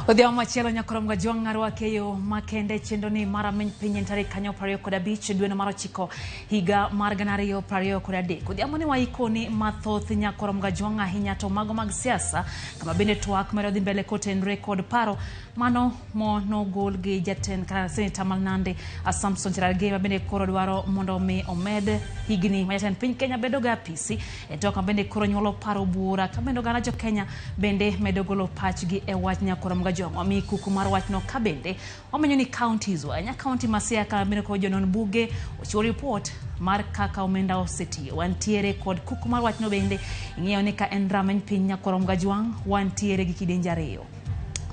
Odhiambo machielo nyakorom Gajwang' arwake yo makende chenro ni mar Ameny Piny en tarik kanyo 25 dwe mar ochiko higa mar 2023. Odhiambo ni waikoni mathoth nyakorom Gajwang' ahinya to mago mag siasa kama bende twak medo dhi mbele kotenre kod paro mano mo nogol gi jatend kata seneta mar Nandi Samson Cherargei ma bende koro dwaro mondo mi omed higni ma jatend piny Kenya bedo ga apisi e twak ma bende koro nyuolo paro buora ka bende oganda jo Kenya bende medo golo pachgi e wach nyakorom Gajwang'. Wamiyi kuku mar wachno ka bende wamenyo ni counties wa nya county ma Siaya ka bende kod jonon buge ochiwo report mar kaka omenda osetiyo. Wantiere kod kuku mar wachno bende ing'eyo ni ka en rameny piny nyakorom Gajwang' wantiere gi kidienje ariyo.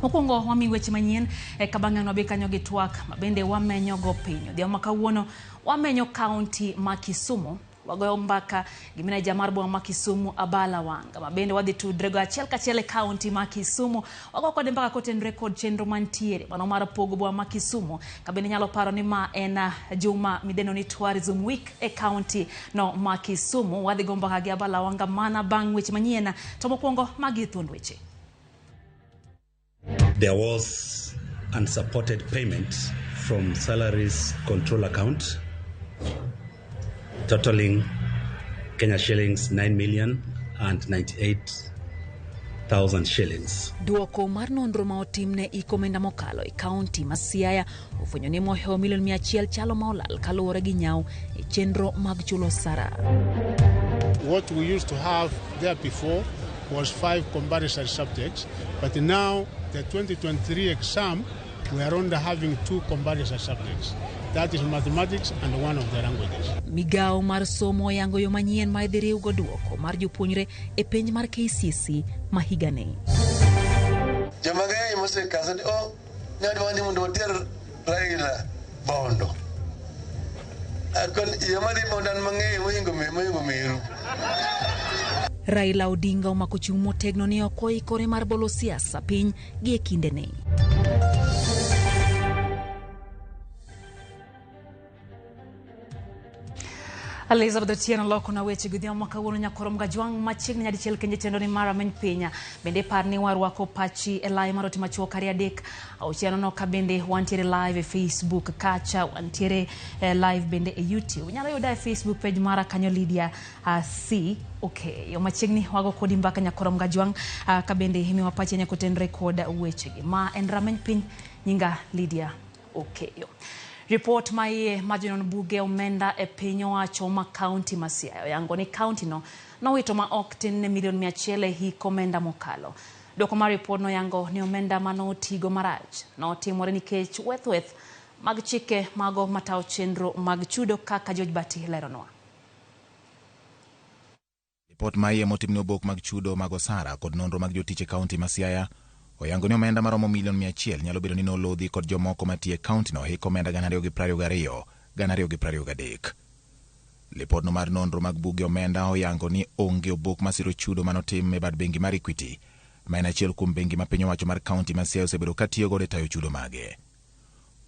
Mokwongo wami weche manyien eka bang'e wabi kanyo gi twak ma bende wamenyo go piny. Odhiambo ma kawuono wamenyo kaunti ma Kisumu wagoyo mbaka gi meneja mar boma ma Kisumu Abala Wanga ma bende wadhi tudre go achiel kachiel e kaunti ma Kisumu. Wago kode mbaka kotenre kod chenro mantiere mano mar pogo boma ma Kisumu ka bende nyalo paro ni ma en juma midendo ni Tourism Week e kaunti no ma Kisumu. Wadhi go mbaka gi Abala Wanga mana bang' weche manyien to mokwongo magi thuond weche. There was unsupported payment from salaries control account totaling Kenya shillings 9,098,000 shillings. Duoko mar nonro ma otim ne iko omenda mokalo e kaunti ma Siaya ofwenyo ni mohewo milion 100 chalo ma olal kaluwore gi nyawo e chenro mag chulo osara. What we used to have there before was 5 compulsory subjects, but now the 2023 exam, we are only having 2 compulsory subjects. That is mathematics and one of the languages. Migawo mar somo oyango yo manyien ma idhi riwgo duoko mar jopuonjre e penj mar KCSE ma higani. Joma ng'eny mosekasa ni oh, ne wadwa ni mondo water Raila Bondo. Akon joma dhi Bondo an mang'eyo mohingo mohingo meru. Raila Odinga omako chung' motegno ni ok oikore mar bolo siasa piny gi e kindeni. Elizabeth Otieno loko na weche gi odhiambo ma kawuono nyakorom Gajwang' machiegni nyadichiel kendo chenro ni mar Ameny Piny. Bende par ni warwako pachi e live mar oti machuok 2 3 6 no ka bende wantiere live e Facebook kacha, wantiere live bende e YouTube. Inyalo yuda e Facebook page mara kanyo Lydia C. Okay, yo machiegni wago kodi mbaka nyakorom Gajwang' ka bende imiwa pachi nyako tenre kod wechegi. Ma en Rameny Piny, nyinga Lydia Okeyo. Report ma iye ma jonon buge omenda e piny owacho ma kaunti ma Siaya oyango ni kaunti no nowito ma ok tin ne milion 100 e hik omenda mokalo. Dwoko mar report noyango ni omenda manotigo marach notimore nikech weth mag chike mago matayo chenro mag chudo kaka George Bati leronwa. Ripot ma iye motimne obok mag chudo mag osara kod nonro mag jotich e kaunti ma Siaya oyango ni omenda maromo milion 100 nyalo bedo ni nolodhi kod jomoko matiyo e kaunti no hik omenda 2022 2023. Lipodno mar nonro mag buge omenda oyango ni onge obok masiro chudo manotim e bad bengi mar Equity, ma en achiel kuom bengi ma piny owacho mar kaunti ma Siaya osebedo katiyo godo e tayo chudo mage.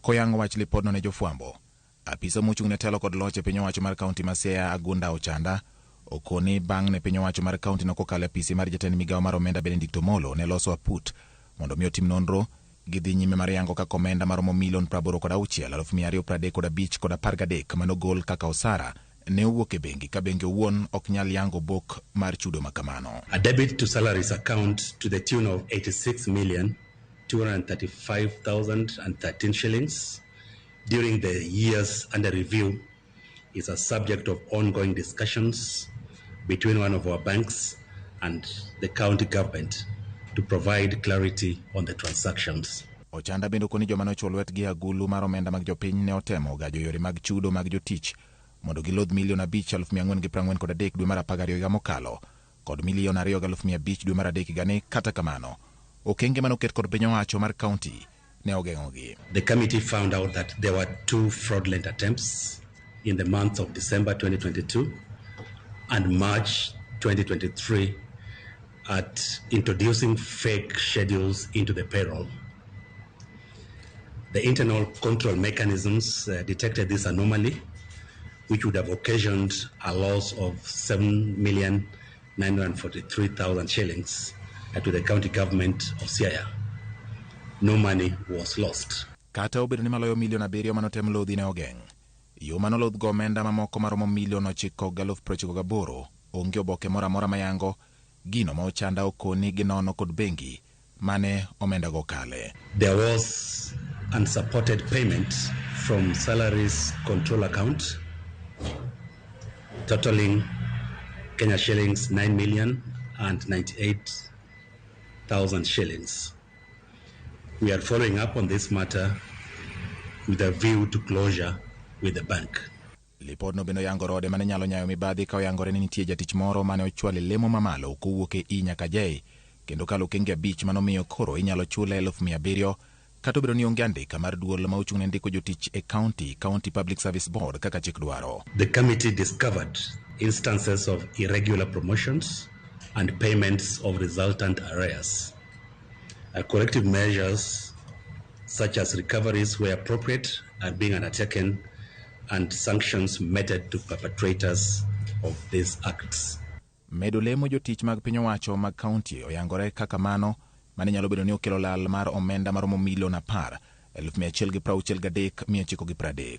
Koyango wach lipodno ne jofwambo, apisa mochung' ne telo kod loch e piny owacho mar kaunti ma Siaya Agunda Ochanda okoni bang' ne piny owacho mar kaunti no kokalo e apisi mar jatend migawo mar omenda Benedict Omolo ne loso aput mondo mi otim nonro gidhi nyime mar yango kaka omenda maromo milion 86,235 kod 13 manogol kaka osara ne owuok e bengi ka bengi owuon ok nyal yango obok mar chudo makamano. A debit to salaries account to the tune of 86,235,013 shillings during the years under review is a subject of ongoing discussions between one of our banks and the county government to provide clarity on the transactions. Ochanda bende okoni joma nochwo lwetgi e agulu mar omenda mag jopiny ne otemo gajo yore mag chudo mag jotich mondo gilodh milion 5,443 dwe mar 12 higa mokalo kod milion 2,500 dwe mar 3 higani. Kata kamano, okenge manoket kod piny owacho mar kaunti ne ogeng'ogi. The committee found out that there were 2 fraudulent attempts in the months of December 2022 and March 2023 at introducing fake schedules into the payroll. The internal control mechanisms detected this anomaly, which would have occasioned a loss of 7,943,000 shillings to the county government of Siaya. No money was lost. Kata obedo ni maloyo milion 7 manotem lodhi ne ogeng', yo manolodh go omenda mamoko maromo milion 9,98,000 onge oboke moro amora mayango gino ma Ochanda okoni ginono kod bengi mane omenda go kale. There was unsupported payment from salaries control account totaling Kenya shillings 9,098,000 shillings. We are following up on this matter with a view to closure with the bank. Lipodno bende oyango rode mane nyalo nyayo mibadhi ka oyangore ni nitie jatich moro mane ochwale lemo mamalo kowuok e I nyaka J kendo kalo okenge 5 manomiyo koro inyalo chule 700,000 kata obedo ni onge andika mar duol ma ochung' ne ndiko jotich e county Public Service Board kaka chik dwaro. The committee discovered instances of irregular promotions and payments of resultant arrears. Corrective measures such as recoveries where appropriate are being undertaken and sanctions meted to perpetrators of these acts. Medo lemo jotich mag piny owacho mag kaunti oyangore kaka mano mane nyalo bedo ni okelo lal mar omenda maromo milion 10,163,930.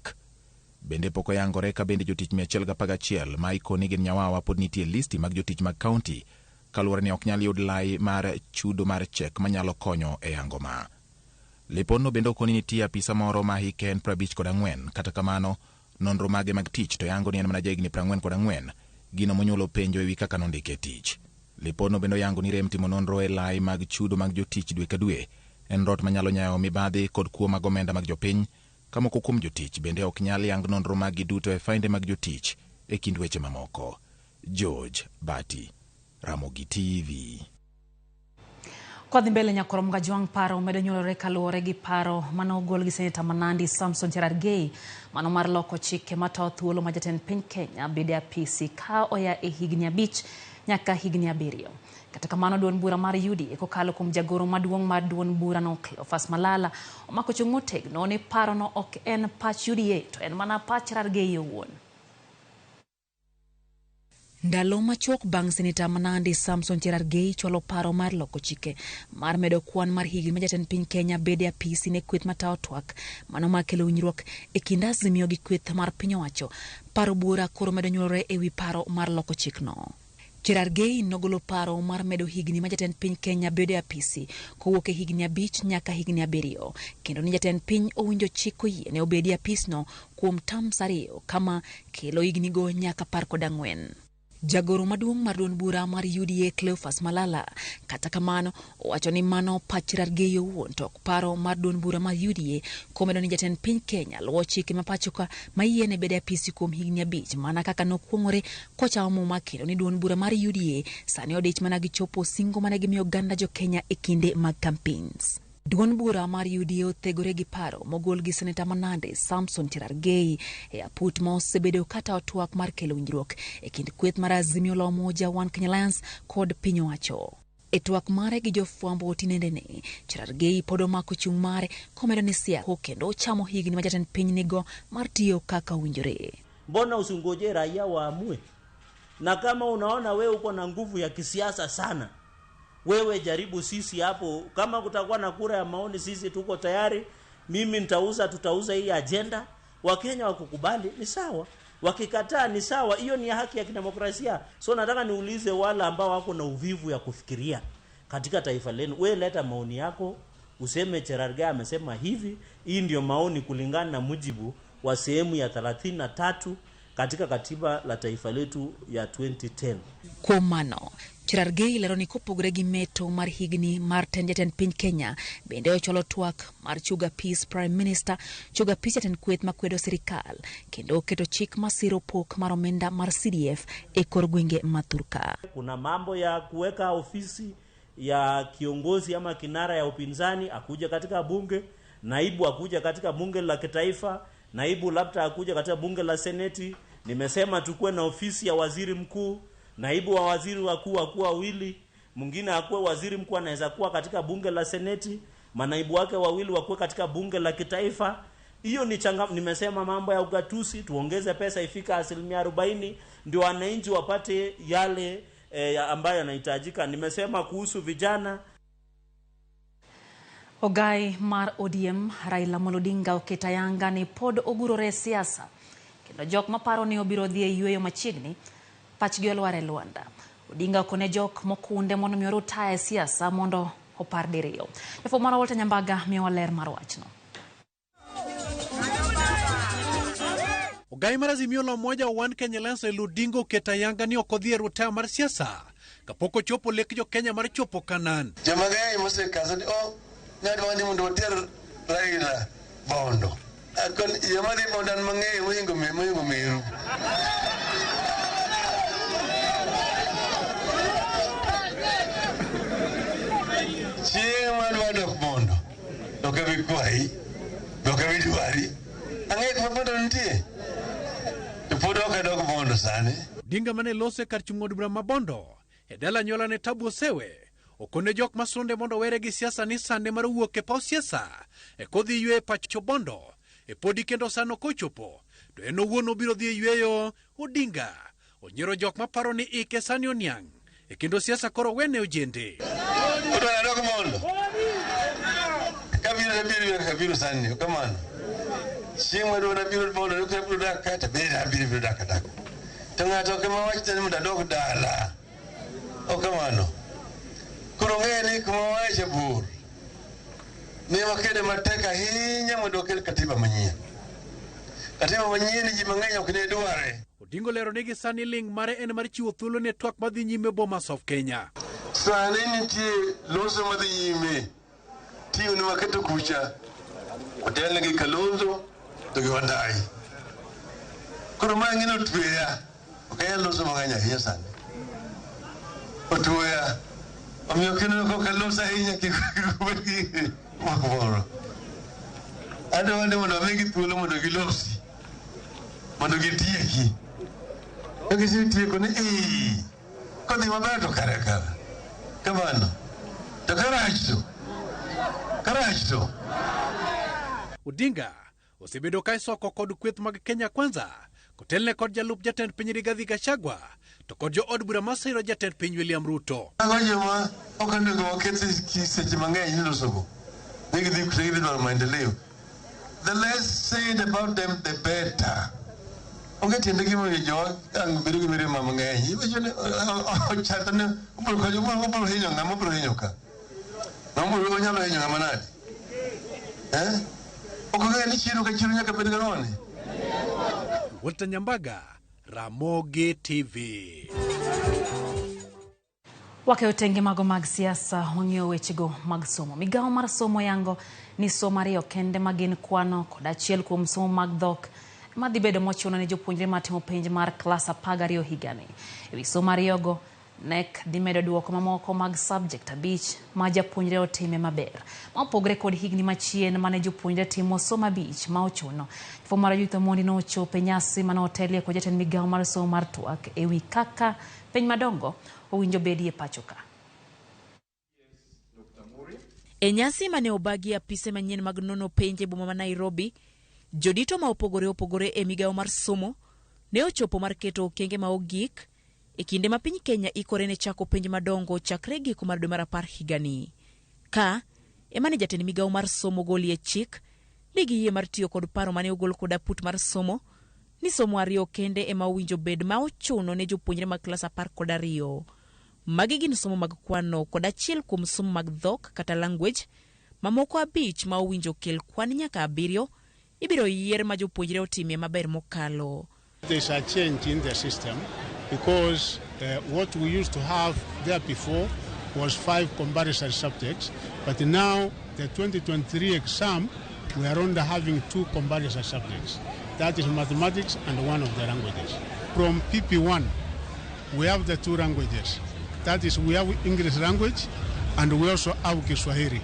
Bende pok oyangore ka bende jotich 111 ma ikoni gin nyawawa pod nitie listi mag jotich mag kaunti kaluwore ni ok nyal yud lai mar chudo mar chek manyalo konyo e yango ma. Lipodno bende okoni nitie apisa moro ma hike en 54, kata kamano nonro mage mag tich to yango ni en mana jahigni 44, gino monyuolo penjo ewi kaka nondike e tich. Lipodno bende oyango ni rem timo nonro e lai mag chudo mag jotich dwe ka dwe en rot manyalo nyayo mibadhi kod kuo mag omenda mag jopiny, ka moko kuom jotich bende ok nyal yang nonro maggi duto e fainde mag jotich e kind weche mamoko. George Bati, Ramogi TV. Kodhi mbele nyakoro Mgajwang' paro medo nyuolore kaluwore gi paro manogol gi seneta ma Nandi Samson Cherargei mano mar loko chike matayo thuolo ma jatend piny Kenya bedo e apisi ka oya e higni 5 nyaka higni 7. Kata kamano duond bura mar UDA kokalo kuom jagoro maduong' mar duond burano Cleophas Malala omako chung' motegno ni parono ok en pach UDA to en mana pach Cherargei owuon. Ndalo machuok bang' seneta ma Nandi Samson Cherargei chwalo paro mar loko chike mar medo kwan mar higni ma jatend piny Kenya bedo e apisi ne kweth matayo twak mano makelo winjruok e kind Azimio gi kweth mar piny owacho, paro buora koro medo nyuolore ewi paro mar loko chikno. Cherargei nogolo paro mar medo higni ma jatend piny Kenya bedo e apisi kowuok e higni 5 nyaka higni 7, kendo ni jatend piny owinjo chik oyiene obedi e apisno kuom terms 2 kama kelo higni go nyaka 14. Jagoro maduong' mar duond bura mar UDA Cleophas Malala kata kamano owacho ni mano pach Cherargei owuon to ok paro mar duond bura mar UDA, komedo ni jatend piny Kenya luwo chike ma pacho ka mayiene bedo e apisi kuom higni 5 mana kaka nokuong'ore kochamo muma, kendo ni duond bura mar UDA sani odich mana gi chopo singo mane gimiyo oganda jo Kenya e kinde mag campaigns. Duond bura mar UDA othegore gi paro mogol gi seneta ma Nandi Samson Cherargei e aput ma osebedo katayo twak mar kelo winjruok e kind kweth mar Azimio la Umoja One Kenya Alliance kod piny owacho. E twak mare gi jofwambo tinendeni, Cherargei pod omako chung' mare komedo ni siasa kendo ochamo higni ma jatend piny nigo mar tiyo kaka owinjore. Mbona usingoje raia waamue? Na kama unaona wewe uko na nguvu ya kisiasa sana, wewe jaribu sisi hapo. Kama kutakuwa na kura ya maoni, sisi tuko tayari. Mimi nitauza, tutauza hii agenda. Wakenya wakukubali ni sawa, wakikataa ni sawa. Hiyo ni haki ya kidemokrasia. So nataka niulize wale ambao wako na uvivu ya kufikiria katika taifa lenu, wewe leta maoni yako, useme Cherargei amesema hivi, hii ndio maoni kulingana na mujibu wa sehemu ya 33 katika katiba la taifa letu ya 2010. Kwa mano Cherargei lero ni kopogore gi meto mar higni mar tend jatend piny Kenya, bende ochwalo twak mar chugo apis Prime Minister, chugo apis jatend kweth makwedo sirikal, kendo keto chik masiro pok mar omenda mar CDF e kor gwenge ma thurka. Kuna mambo ya kuweka ofisi ya kiongozi ama kinara ya upinzani akuja katika bunge, naibu akuja katika bunge la kitaifa, naibu labda akuja katika bunge la seneti. Nimesema tukuwe na ofisi ya waziri mkuu, naibu wa waziri wakuu wakuwa wawili, mwingine akuwe waziri mkuu anaweza kuwa katika bunge la seneti, manaibu wake wawili wakuwe katika bunge la kitaifa. Hiyo ni changa. Nimesema mambo ya ugatuzi, tuongeze pesa ifika 40% ndio wananchi wapate yale ambayo yanahitajika. Nimesema kuhusu vijana. Ogai mar ODM Raila Amolo Odinga oketo ayanga ni pod ogurore e siasa kendo jok maparo ni obiro dhi e yueyo machiegni pachgi olwar e lwanda. Odinga okone jok mokunde mondo mi orutaya e siasa mondo opar diriyo. Jafwambo marwa Walter Nyambaga miyowa ler mar wachno. Ogai mar Azimio la Umoja One Kenya Alliance Raila Odinga oketo ayanga ni ok odhi e rutaya mar siasa kapok ochopo lek jo Kenya mar chopo Kanan. Joma ng'eny mosekasa ni oh, ne adwa ni mondo water Raila Bondo. Akon joma dhi Bondo an mang'eyo mohingo meru. Chieng' madwa dok Bondo, ok abi kwayi, ok abi dwari. Ang'eyo kuma Bondo nitie. To pod ok adok Bondo sani. Odinga mane loso e kar chung' od bura ma Bondo e dala anyuola ne Tabu Osewe okone jok masunde mondo were gi siasa ni sande mar wuok e paw siasa e kodhi yweyo e pacho Bondo e podi kendo sano kochopo to en owuon obiro dhi e yweyo. Odinga onyiero jok maparo ni ike sani oniang' e kendo siasa koro wene ojende. Odwa adok Bondo. Kabiro abiro kabiro sani kamano. Chieng' madwa nabiro Bondo ok abiro dak kata bende abiro dak adak. To ng'ato ok ema wach ni mondo adog dala. Ok kamano. Koro ng'e ni kuma wache bor. Ne wakede matek ahinya mondo okel katiba manyien. Katiba manyien ji mang'eny ok ne dware. Odinga olero ni gi sani ling' mare en mar chiwo thuolo ne twak madhi nyime Bomas of Kenya. Sani nitie loso madhi nyime. Tiyo ni waketo kucha. Otelne gi Kalonzo to gi Wandayi. Koro ma ng'ino otweya. Ok anyal loso mang'eny ahinya sani. Otweya. Omiyo kineno kok aloso ahinya kik ubed gi wach moro. Adwa ni mondo amigi thuolo mondo gilosi. Mondo gitieki. Ka gisetieko ni ee, kodhi maber to kare kare. Kamano. To karach to. Karach to. Odinga osebedo ka isoko kod kweth mag Kenya Kwanza kotelne kod jalup jatend piny Rigathi Gachagua to kod jo od bura masiro jatend piny William Ruto. Mago joma ok onego waket seche mang'eny ni losogo. Ni gidhi dwaro maendeleo. The less said about them, the better. Onge tiende gimomiyo jowa ang' bedo gi mirima mang'eny. Iwacho ni ochando ni obiro konyo obiro hinyo ng'ama obiro hinyo ka. Ng'ama onyalo hinyo ng'ama nade? Eh? Ok ong'eyo ni chiro ka chiro nyaka bed gi. Walter Nyambaga, Ramogi TV. Wakeyo tenge mago mag siasa, wang'iyo wechego mag somo. Migawo mar somo yango ni somo ariyo kende magin kwano kod achiel kuom somo mag dhok madhi bedo mochuno ne jopuonjre matimo penj mar klas 12 higani. Ewi somo ariyogo, KNEC dhi medo duoko mamoko mag subject 5 ma japuonjre otime maber. Ma opogore kod higni machien mane jopuonjre timo somo 5 ma ochuno. Jafwambo mar Judith Omondi nochopo e nyasi mane otelie kod jatend migawo mar somo mar twak ewi kaka penj madongo owinjo bedie pacho ka. E nyasi mane obagi apise manyien mag nono penj e boma ma Nairobi, jodito ma opogore opogore e migawo mar somo ne ochopo mar keto okenge ma ogik e kinde ma piny Kenya ikore ne chako penj madongo chakre giko mar dwe mar 10 higani. Ka ema ne jatend migawo mar somo golie chik ni giyie mar tiyo kod paro mane ogol kod aput mar somo ni somo ariyo kende ema owinjo bed ma ochuno ne jopuonjre mag klas 12. Magi gin somo mag kwano kod achiel kuom somo mag dhok kata language mamoko 5 ma owinjo kel kwan nyaka 7 ibiro yier ma jopuonjre otimie maber mokalo. There's a change in the system because What we used to have there before was 5 compulsory subjects, but now the 2023 exam, we are only having 2 compulsory subjects. That is mathematics and one of the languages. From PP1, we have the 2 languages. That is, we have English language and we also have Kiswahili.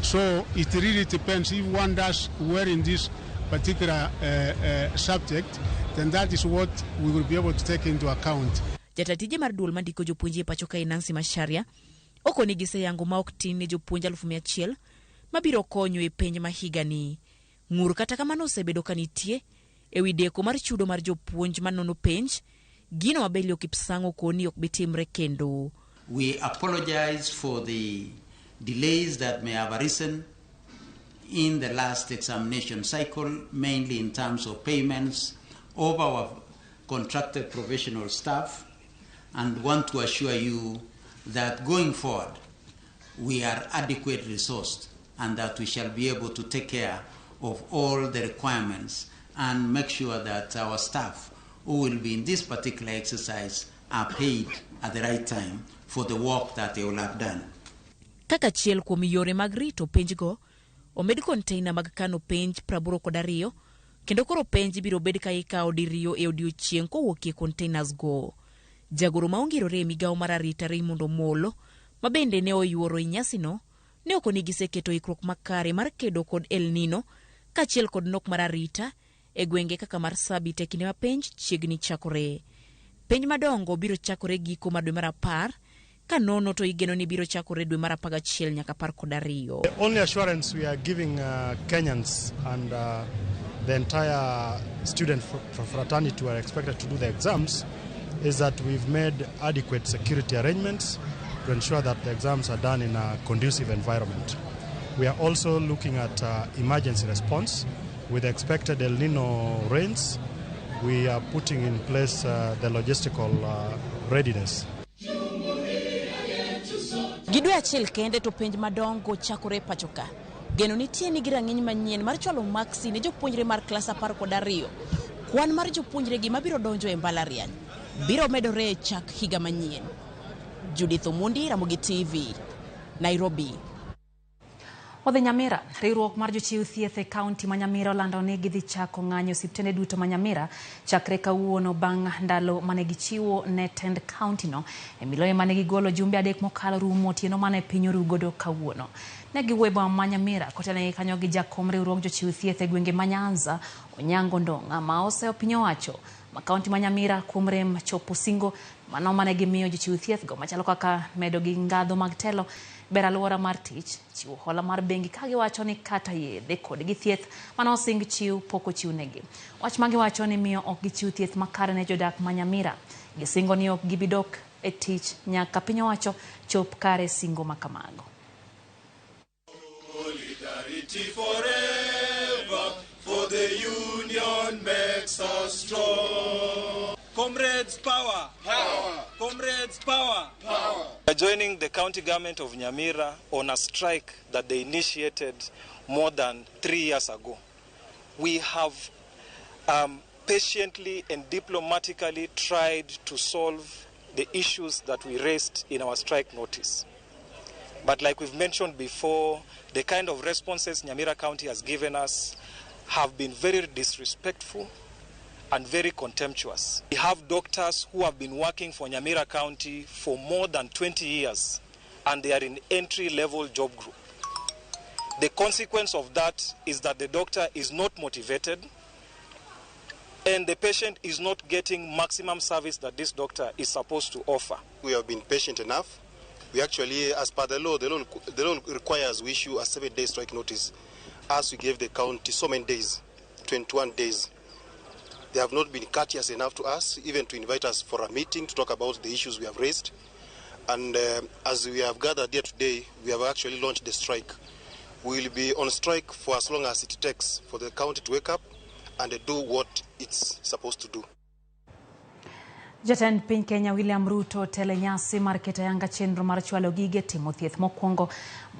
So it really depends. If one does well in this particular subject, then that is what we will be able to take into account. Jata tije mar duol mandiko jopuonje e pacho kae Nancy Macharia okoni giseyango ma ok tin ne jopuonj 100,000 mabiro konyo e penj ma higani. Ng'ur kata kamano osebedo ka nitie ewi deko mar chudo mar jopuonj manono penj, gino ma Belio Kipsang' okoni ok bi timre kendo. We apologize for the delays that may have arisen in the last examination cycle, mainly in terms of payments of our contracted professional staff, and want to assure you that going forward, we are adequately resourced and that we shall be able to take care of all the requirements and make sure that our staff who will be in this particular exercise are paid at the right time for the work that they will have done. Kaka achiel kuom yore mag rito penjgo, omed konteina mag kano penj 82 kendo koro penj biro bed ka ikawo diriyo e odiechieng' kowuok e containers go. Jagoro ma ongirore e migawo mar arita Raymond Omolo, ma bende ne oyuoro e nyasino, ne okoni giseketo ikruok makare mar kedo kod El Nino kaachiel kod nok mar arita e gwenge kaka Marsabit e kinde ma penj chiegni chakore. Penj madongo biro chakore giko mar dwe mar 10, ka nono to igeno ni biro chakore dwe mar 11 nyaka 12. The only assurance we are giving Kenyans and the entire student fraternity who are expected to do the exams is that we've made adequate security arrangements to ensure that the exams are done in a conducive environment. We are also looking at emergency response. With expected El Nino rains, we are putting in place the logistical readiness. Gi dwe achiel kende to penj madongo chakore e pacho ka. Geno nitie ni gi rang'iny manyien mar chwalo maksi ne jopuonjre mar klas 12. Kwan mar jopuonjre gi mabiro donjo e mbalariany biro medore e chak higa manyien. Judith Omondi, Ramogi TV, Nairobi. Odhi Nyamira, riwruok mar jochiw thieth e kaunti ma Nyamira olando ni gidhi chako ng'anyo osiptende duto ma Nyamira chakre kawuono bang' ndalo mane gichiwo ne tend kaunti no e miloye mane gigolo jumbe 3 mokalo rumo otieno mane piny orugodo kawuono. Ne giwuoyo e boma ma Nyamira kotelnegi kanyo gi jakom riwruog jochiw thieth e gwenge ma Nyanza Onyango Ndong'a ma oseyo piny owacho ma kaunti ma Nyamira kuom rem chopo singo mano mane gimiyo jochiw thieth go machalo kaka medo gi ngadho mag telo, ber alwora mar tich, chiwo hola mar bengi ka giwacho ni kata yedhe kod gi thieth mane osing chiw pok ochiwnegi. Wach ma giwacho ni miyo ok gichiw thieth makare ne jodak ma Nyamira. Gisingo ni ok gibi dok e tich nyaka piny owacho chop kare singo ma kamago. Solidarity forever, for the union makes us strong. Comrades, power! Power! Comrades, power! Power! We are joining the county government of Nyamira on a strike that they initiated more than 3 years ago. We have patiently and diplomatically tried to solve the issues that we raised in our strike notice. But like we've mentioned before, the kind of responses Nyamira County has given us have been very disrespectful and very contemptuous. We have doctors who have been working for Nyamira County for more than 20 years, and they are in entry-level job group. The consequence of that is that the doctor is not motivated and the patient is not getting maximum service that this doctor is supposed to offer. We have been patient enough. We actually, as per the law, the law requires we issue a 7-day strike notice. As we gave the county so many days, 21 days. They have not been courteous enough to us, even to invite us for a meeting to talk about the issues we have raised. And as we have gathered here today, we have actually launched the strike. We will be on strike for as long as it takes for the county to wake up and do what it's supposed to do. Jatend piny Kenya William Ruto tele nyasi mar keto ayanga chenro mar chwalo gige timo thieth mokwongo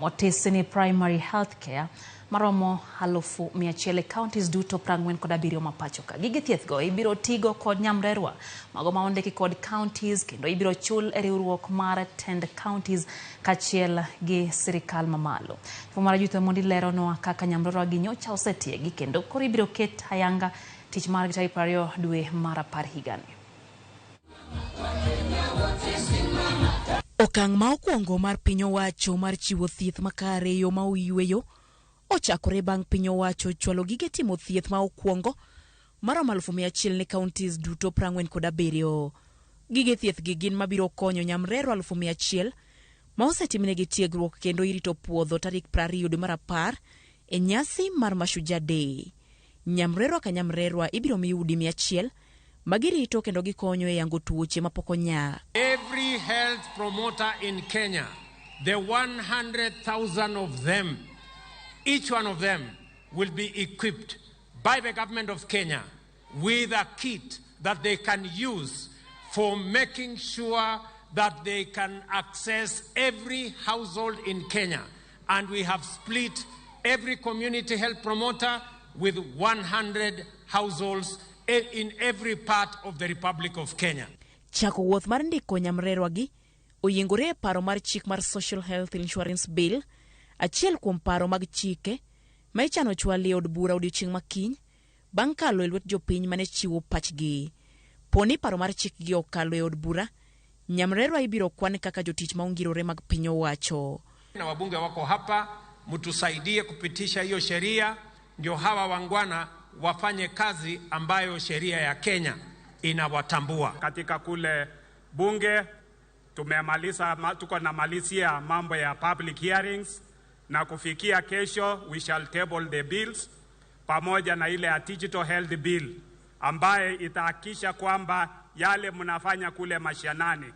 motis ni primary health care maromo 100,000 e counties duto 47 ma pacho ka. Gige thieth go ibiro tigo kod nyamrerwa mago ma ondiki kod counties kendo ibiro chul e riwruok mar tend counties kaachiel gi sirikal mamalo. Jafwambo Judith Omondi leronwa kaka nyamrerwa gi nyocha osetiegi kendo koro ibiro ket ayanga tich margi tarik 20 dwe mar 10 higani. Okang' ma okwongo mar piny owacho mar chiwo thieth makare e yo ma oyweyo ochakore bang' piny owacho chwalo gige timo thieth ma okwongo maromo 100,000 ne counties duto 47. Gige thieth gi gin mabiro konyo nyamrerwa 100,000 ma osetimnegi tiegruok kendo irito puodho tarik 20 dwe mar 10 e nyasi mar Mashujaa Day. Nyamrerwa ka nyamrerwa ibiro mi udi 100 ma girito kendo gikonyo e yango tuoche mapok onya. Every health promoter in Kenya, the 100,000 of them, each one of them will be equipped by the government of Kenya with a kit that they can use for making sure that they can access every household in Kenya. And we have split every community health promoter with 100 households in every part of the Republic of Kenya. Chako wuoth mar ndiko nyamrerwa gi oyiengore e paro mar chik mar Social Health Insurance Bill, achiel kuom paro mag chike ma ichano chwal e od bura odiochieng' makiny bang' kalo e lwet jopiny mane chiwo pachgi. Poni paro mar chikgi okalo e od bura, nyamrerwa ibiro kwan kaka jotich ma ongirore mag piny owacho. Na wabunge wako hapa, mtusaidie kupitisha hiyo sheria ndio hawa wangwana wafanye kazi ambayo sheria ya Kenya inawatambua. Katika kule bunge tumemaliza, tuko na malisia mambo ya public hearings na kufikia kesho we shall table the bills pamoja na ile ya digital health bill ambaye itahakikisha kwamba yale mnafanya kule mashinani,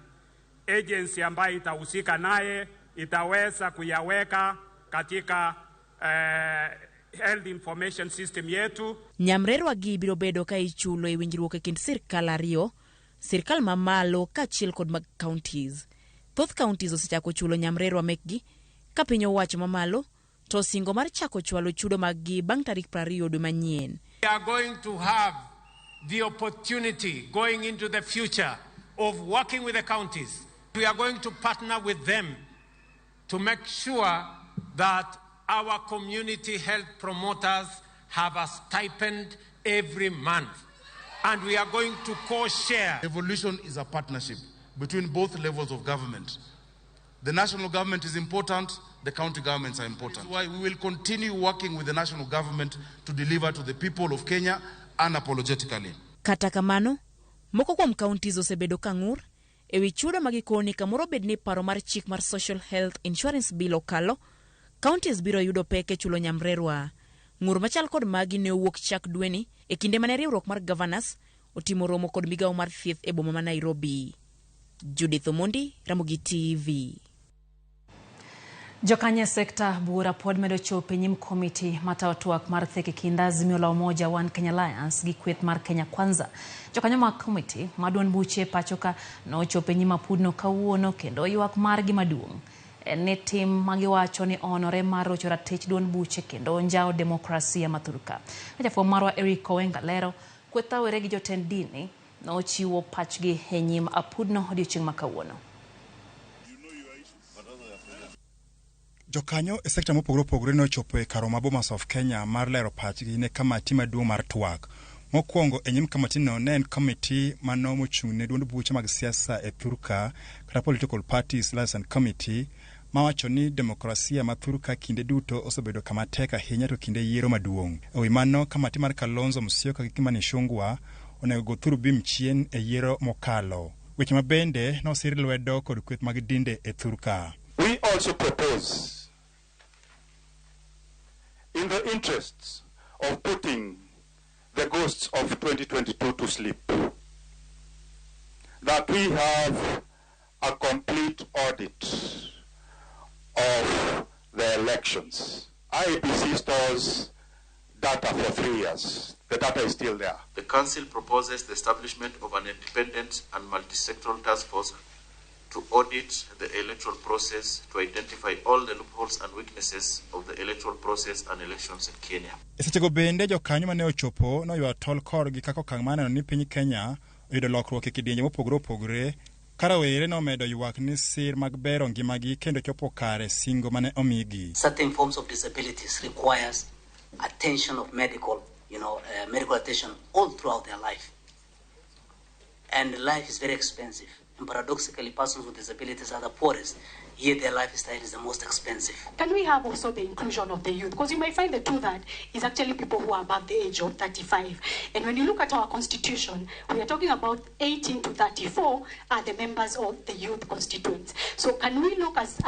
agency ambaye itahusika naye itaweza kuyaweka katika health information system yetu. Nyamrerwa gi biro bedo ka ichulo e winjruok e kind sirkal ariyo, sirkal mamalo kaachiel kod mag counties. Thoth counties osechako chulo nyamrerwa mekgi ka piny owacho mamalo to osingo mar chako chwalo chudo maggi bang' tarik 20 dwe manyien. We are going to have the opportunity going into the future of working with the counties. We are going to partner with them to make sure that our community health promoters have a stipend every month, and we are going to co-share. Evolution is a partnership between both levels of government. The national government is important, the county governments are important. That's why we will continue working with the national government to deliver to the people of Kenya unapologetically. Kata kamano, moko kuom counties osebedo ka ng'ur e wi chudo ma gikoni kamoro bed ni paro mar chik mar Social Health Insurance Bill okalo, counties biro yudo pek e chulo nyamrerwa. Ng'ur machal kod magi ne owuok chak dweni e kinde mane riwruok mar governors otimo romo kod migawo mar thieth e boma ma Nairobi. Judith Omondi, Ramogi TV. Jokanye sekta buora pod medo chopo e nyim komiti matayo twak mar thek e kind Azimio la Umoja One Kenya Alliance gi kweth mar Kenya Kwanza. Jokanyo mag komiti ma duond buche pacho ka nochopo e nyim apudno kawuono kendo ywak margi maduong' en ni tim magiwacho ni onore mar rocho ratich duond buche kendo onjawo demokrasia ma thurka. Jafwambo marwa Eric Owenga lero kweth awere gi jotend dini nochiwo pachgi e nyim apudno odiochieng' ma kawuono. Jokanyo e sekta mopogore opogore nochopo e kar ma Bomas of Kenya mar lero pachgi ne kamati maduong' mar twak. Mokwongo e nyim kamatino ne en komiti mano mochung' ne duond buche mag siasa e thurka kata Political Parties Liaison Committee mawacho ni demokrasia ma thurka kinde duto osebedo kama tek ahinya to kinde yiero maduong'. E wi mano, kamati mar Kalonzo Musyoka gi Kimani Ichung'wah onego go thur bim chien e yiero mokalo. Weche ma bende nosir lwedo kod kweth mag dinde e thurka. We also propose, in the interests of putting the ghosts of 2022 to sleep, that we have a complete audit of the elections. IEBC stores data for 3 years. The data is still there. The Council proposes the establishment of an independent and multi-sectoral task force to audit the electoral process to identify all the loopholes and weaknesses of the electoral process and elections in Kenya. E sechego bende jokanyo mane ochopo noywa tol korgi kaka okang' mar neno ni piny Kenya oyudo lokruok e kidienje mopogore opogore ka rawere nomedo ywak ni sir mag bero ngimagi kendo chopo kare singo mane omigi. Certain forms of disabilities requires attention of medical, medical attention all throughout their life. And life is very expensive. And paradoxically, persons with disabilities are the poorest, yet their lifestyle is the most expensive. Can we have also the inclusion of the youth? Because you may find the two-thirds is actually people who are above the age of 35. And when you look at our constitution, we are talking about 18 to 34 are the members of the youth constituents. So can we look as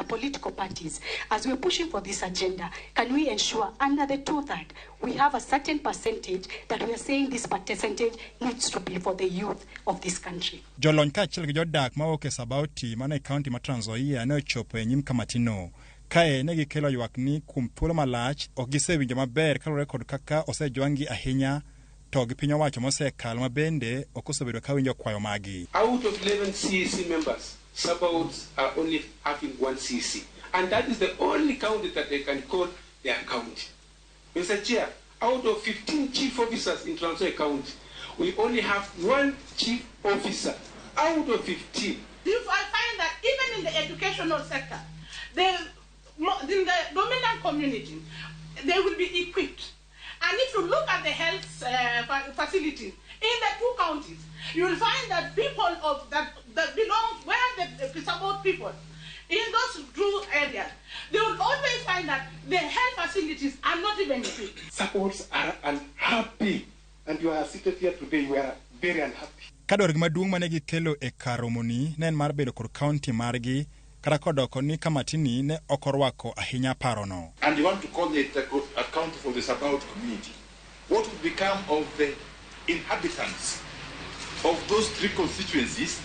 political parties, as we're pushing for this agenda, can we ensure under the two-thirds we have a certain percentage that we are saying this percentage needs to be for the youth of this country? Jolony kaachiel gi jodak mawuok e Sabauti mane e kaunti ma Trans Nzoia ne ochopo e nyim kamatino. Kae ne gikelo ywak ni kuom thuolo malach ok gisewinjo maber kaluwore kod kaka osejwang'gi ahinya to gi piny owacho mosekalo ma bende ok osebedo ka winjo kwayo magi. Out of 11 CEC members, Sabauts are only having one CEC. And that is the only county that they can call their county. Mr. Chair, out of 15 chief officers in Trans Nzoia County, we only have one chief officer out of 15. If I find that even in the educational sector, in the dominant community, they will be equipped. And if you look at the health facilities in the two counties, you will find that people of that belong where the support people in those two areas, they will always find that the health facilities are not even equipped. Supports are unhappy, and you are seated here today, you are very unhappy. Ka dwargi maduong' mane gikelo e kar romoni ne en mar bedo kod kaunti margi kata kodoko ni kamatini ne ok orwako ahinya parono. And you want to call it a county for the Sabaot community. What would become of the inhabitants of those three constituencies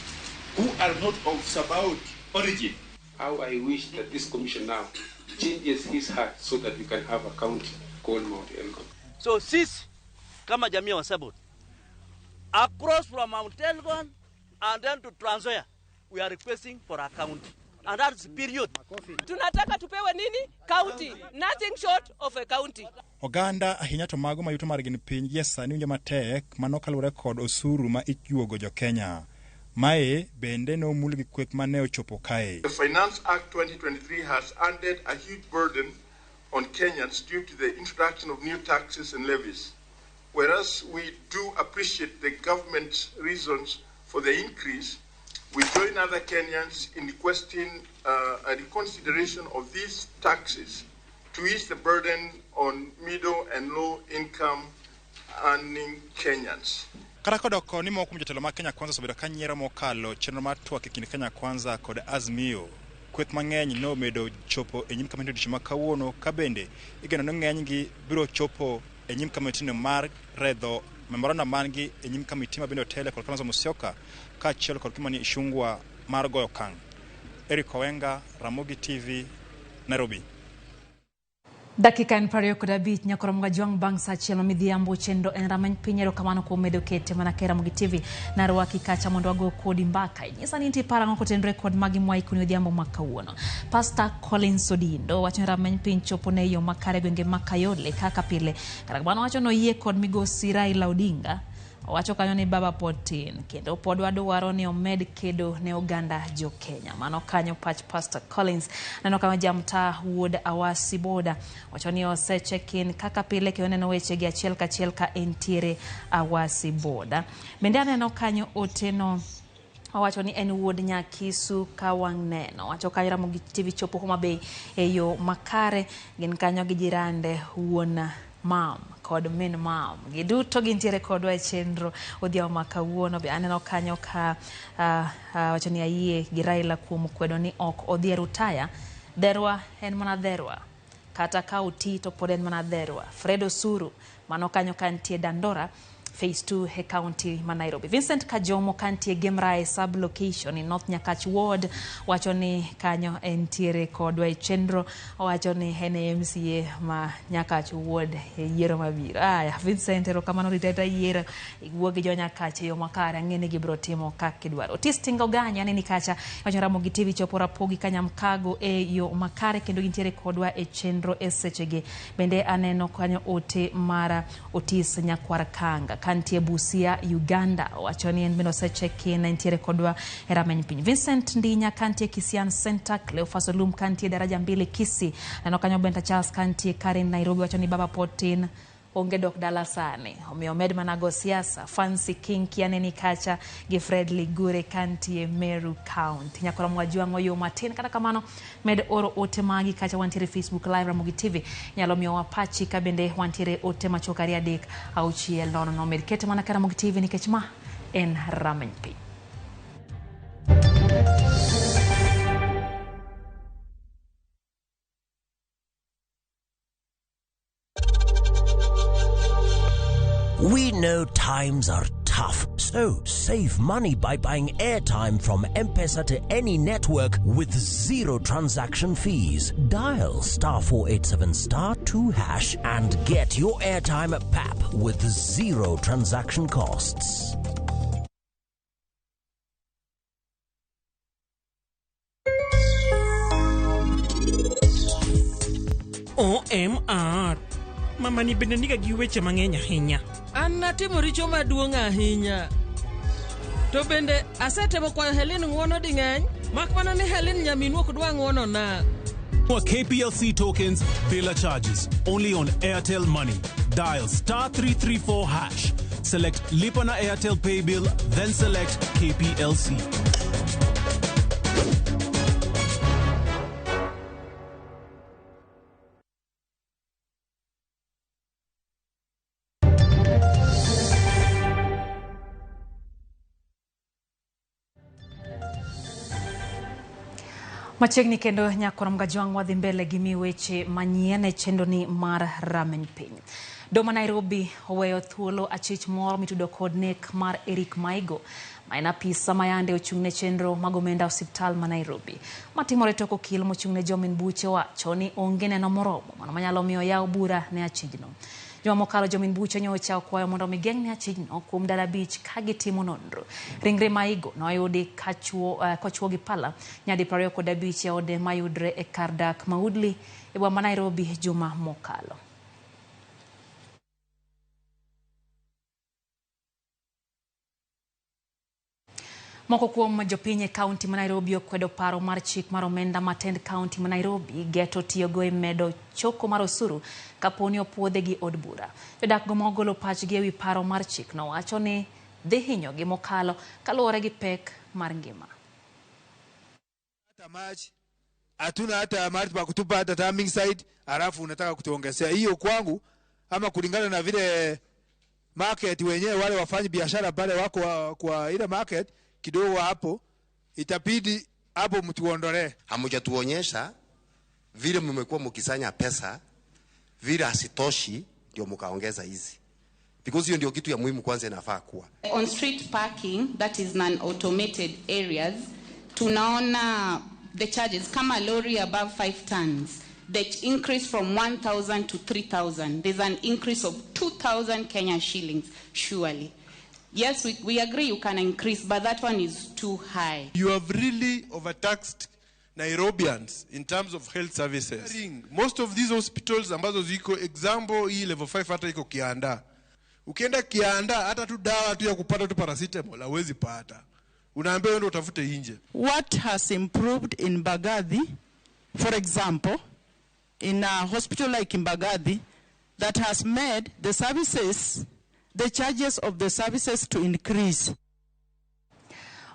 who are not of Sabaot origin? How I wish that this commission now changes his heart so that we can have a county called Mount Elgon. So sisi kama jamii wa Sabaot, across from Mount Elgon and then to Trans Nzoia, we are requesting for a county. And that's period. Tunataka tupewe nini? County. Nothing short of a county. Oganda ahinya to mago ma yuto margi ni piny gie sani winjo matek mano kaluwore kod osuru ma ijuogo jo Kenya. Mae bende nomul gi kweth mane ochopo kae. The Finance Act 2023 has added a huge burden on Kenyans due to the introduction of new taxes and levies. Whereas we do appreciate the government's reasons for the increase, we join other Kenyans in requesting a reconsideration of these taxes to ease the burden on middle and low income earning Kenyans. Kata kodoko ni moko kuom jotelo mag Kenya Kwanza osebedo ka nyiero mokalo chenro mar twak e kind Kenya Kwanza kod Azimio. Kweth mang'eny nomedo chopo e nyim kamati odiochieng' ma kawuono ka bende igeno ni ng'enygi biro chopo e nyim kamitino mar redho memorandum man-gi e nyim kamiti ma bende otele kod Kalonzo Musyoka kaachiel kod Kimani Ichung'wa mar goyo okang'. Eric Owenga, Ramogi TV, Nairobi. Dakika en 25 nyakoro mga bang' sa achiel midhiambo chenro en rameny piny. Erokamano kuom medo kete mana ke Ramogi TV narwaki kacha mondo wago kodi mbaka. Nyisa ni nitie paro ang'o kotenore kod magi mwaikoni odhiambo ma kawuono. Pastor Collins Odindo wacho ni rameny piny chopo ne yo makare gwenge ma Kayole kaka pile. Kata kamano wacho noyie kod migosi Raila Odinga. Owacho kanyo ni baba pod tin kendo pod wadwaro ni omed kedo ne oganda jo Kenya. Mano kanyo pach Pastor Collins. Neno kama jamta wuod Awasi Boda wacho ni ose check in kaka pile kendo neno weche gi achiel kachiel ka entiere Awasi Boda. Bende aneno kanyo Oteno owacho ni en wuod Nyakisu ka wang' neno. Wacho kanyo Ramogi TV chopo Homa Bay e yo makare. Gin kanyo gi jirande wuon mam kod min mam. Giduto gintiere kodwa e chenro odhiambo ma kawuono. Be aneno kanyo ka wacho ni ayie gi Raila kuom kwedo ni ok odhi e rutaya. Dherwa en mana dherwa. Kata ka oti to pod en mana dherwa. Fred Osuru mano kanyo ka nitie Dandora. Phase 2 e kaunti ma Nairobi. Vincent Kajomo kantie Gemrae sub-location in North Nyakach Ward wacho ni kanyo entiere kodwa e chenro, owacho ni en e MCA ma Nyakach Ward e yiero mabiro. Aya, Vincent, erokamano riteta yiero iwuo gi jo Nyakach e yo makare, ang'e ni gibiro timo kaka idwaro. Otis Tinga Oganya neni kacha wacho Ramogi TV chopo Rapogi Kanyamkago e yo makare kendo gintiere kodwa e chenro e sechegi. Bende aneno kanyo ote mar Otis Nyakwar Kanga kantie Busia, Uganda, owacho ni en bende osecheki na entiere kodwa e rameny piny. Vincent Ndinya kantie Kisian Center, Cleophas Olum kantie Daraja Mbili Kisii, aneno kanyo Benta Charles kantie Karen Nairobi, wacho ni baba pod tin onge dok dala sani, omiyo med mana go siasa. Fancy King kianeni kacha gi Fred Ligure kantie Meru County. Nyakora mwajwang'o yo matin, kata kamano med oro ote magi kacha wantiere Facebook Live Ramogi TV, nyalo miyowa pachi ka bende wantiere ote machuok 2 3 6 0 0. Med kete mana ka Ramogi TV nikech ma en rameny piny. We know times are tough, so save money by buying airtime from M-Pesa to any network with zero transaction fees. Dial *487*2# and get your airtime at PAP with zero transaction costs. OMR. Mama ni bende niga gi weche mang'eny ahinya. An natimo richo maduong' ahinya. To bende asetemo kwayo Helen ng'uono ding'eny, mak mana ni Helen nyaminu ok dwa ng'uono na. For KPLC tokens, bila charges, only on Airtel Money. Dial *334#, select Lipa na Airtel Pay Bill, then select KPLC. Machiegni kendo nyakora Mgajwang' wadhi mbele gi mi weche manyien e chenro ni mar rameny piny. Doma Nairobi oweyo thuolo achich moro mitudo kod nek mar Eric Maigo, ma en apisa ma yande ochung' ne chenro mag omenda osiptal ma Nairobi. Matimore tok okil mochung' ne jomin buche wacho ni onge neno moromo mano manyalo miyo yaw bura ne achijno. Juma mokalo jomin buche nyocha okwayo mondo mi geng' ne achijno kuom ndalo 5 ka gitimo nonro. Ringre Maigo noyudi kochuo gi pala nyadi 25 e ode mayudre e kar dak ma Woodley e boma ma Nairobi juma mokalo. Moko kuom jopiny e kaunti ma Nairobi okwedo paro mar chik mar omenda ma tend kaunti ma Nairobi geto tiyogo e medo choko mar osuru kaponi opuodhe gi od bura. Jodak go mogolo pachgi ewi paro mar chikno wacho ni dhi hinyogi mokalo kaluwore gi pek mar ngima. Hata maji hatuna, hata mahali pa kutupa, hata timing side, alafu unataka kutuongezea hiyo. Kwangu ama kulingana na vile market wenyewe wale wafanyi biashara pale wako kwa ile market kidogo hapo, itabidi hapo mtuondolee. Hamjatuonyesha vile mmekuwa mkisanya pesa vile hasitoshi ndio mkaongeza hizi. Because hiyo ndio kitu ya muhimu kwanza inafaa kuwa. On street parking, that is non-automated areas, tunaona the charges kama lorry above 5 tons, they increase from 1,000 to 3,000. There's an increase of 2,000 Kenya shillings, surely. Yes, we agree you can increase, but that one is too high. You have really overtaxed Nairobians in terms of health services. Most of these hospitals ambazo ziko, example hii level 5 hata iko Kianda. Ukienda Kianda hata tu dawa tu ya kupata tu paracetamol hauwezi pata. Unaambiwa uende utafute nje. What has improved in Mbagathi, for example, in a hospital like Mbagathi, that has made the services, the charges of the services to increase?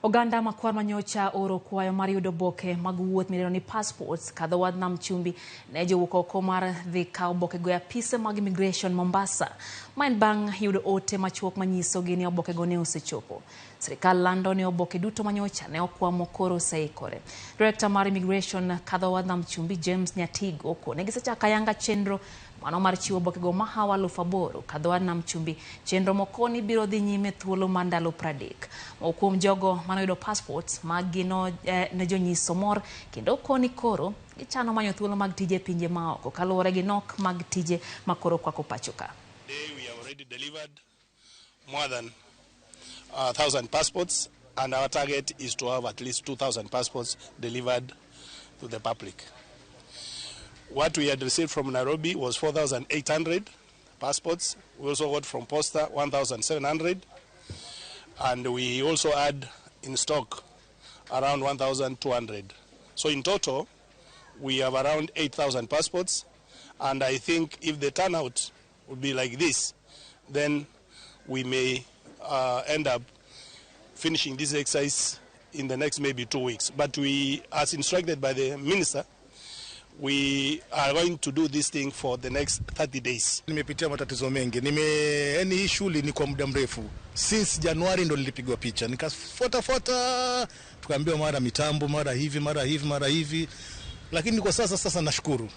Oganda makwar manyocha oro kwayo mar yudo oboke mag wuoth midendo ni passports kadho wadh nam chumbi ne jowuok oko mar dhi kawo obokego e apise mag immigration Mombasa. Ma en bang' yudo ote machuok manyisogi ni obokego ne osechopo. Sirikal lando ni oboke duto manyocha ne okwamo koro oseikore. Director mar immigration kadho wadh nam chumbi James Nyatigo kone gisechako ayanga chenro Mano mar chiwo obokego mahawo 8,000 kadho nam chumbi. Chenro mokoni biro dhi nyime thuolo mar ndalo 30. Moko kuom jogo manoyudo passports mag-gi ne jonyiso mor kendo koni koro gichano manyo thuolo mag tije e pinje maoko kaluwore gi nok mag tije makoro kwako pacho ka. Today we have already delivered more than 1,000 passports, and our target is to have at least 2,000 passports delivered to the public. What we had received from Nairobi was 4,800 passports. We also got from Posta 1,700, and we also had in stock around 1,200. So in total, we have around 8,000 passports, and I think if the turnout would be like this, then we may end up finishing this exercise in the next maybe 2 weeks. But we, as instructed by the minister, we are going to do this thing for the next 30 days. Nimepitia matatizo mengi. Yani hii shughuli ni kwa muda mrefu. Since Januari ndo nilipigwa picha. Nikafuata fuata, tukaambiwa mara mitambo, mara hivi, mara hivi, mara hivi. Lakini kwa sasa nashukuru.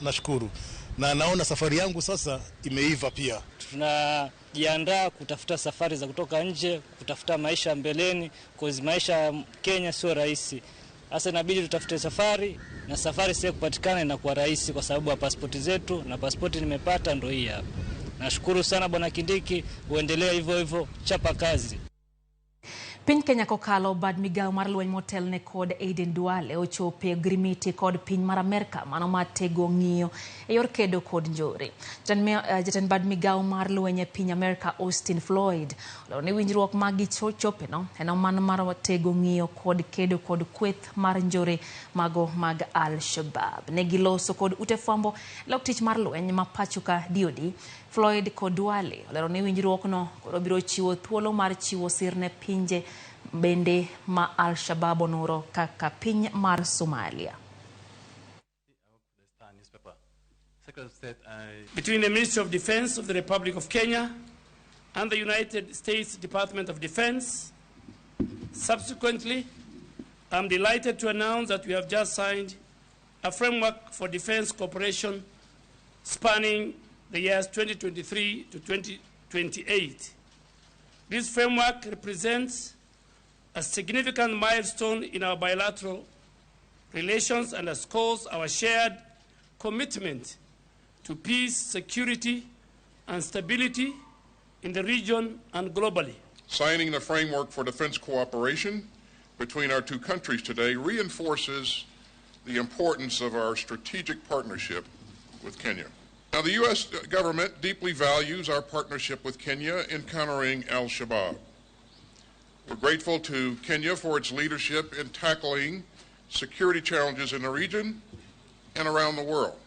Nashukuru. Na naona safari yangu sasa imeiva pia. Tunajiandaa kutafuta safari za kutoka nje, kutafuta maisha mbeleni, cause maisha Kenya sio rahisi. Sasa inabidi tutafute safari, na safari sio kupatikana inakuwa rahisi kwa sababu ya pasipoti zetu, na pasipoti nimepata ndo hii hapa. Nashukuru sana Bwana Kindiki, uendelee hivyo hivyo, chapa kazi. Piny Kenya kokalo bad migawo mar lweny motelne kod Aden Duale ochopo e grimiti kod piny mar Amerka mano mar tego ng'iyo e yor kedo kod njore. Jatend bad migawo mar lweny e piny Amerka Austin Floyd olero ni winjruok ma gichopeno en mano mar tego ng'iyo kod kedo kod kweth mar njore mago mag Al-Shabaab. Ne giloso kod ute fwambo lok tich mar lweny ma pacho ka DOD. Floyd kod Duale olero ni winjruokno koro biro chiwo thuolo mar chiwo sir ne pinje bende ma Al-Shabaab onuro kaka piny mar Somalia. Between the Ministry of Defense of the Republic of Kenya and the United States Department of Defense. Subsequently, I'm delighted to announce that we have just signed a framework for defense cooperation spanning the years 2023 to 2028. This framework represents a significant milestone in our bilateral relations and underscores our shared commitment to peace, security, and stability in the region and globally. Signing the framework for defense cooperation between our two countries today reinforces the importance of our strategic partnership with Kenya. Now, the U.S. government deeply values our partnership with Kenya in countering Al-Shabaab. We're grateful to Kenya for its leadership in tackling security challenges in the region and around the world.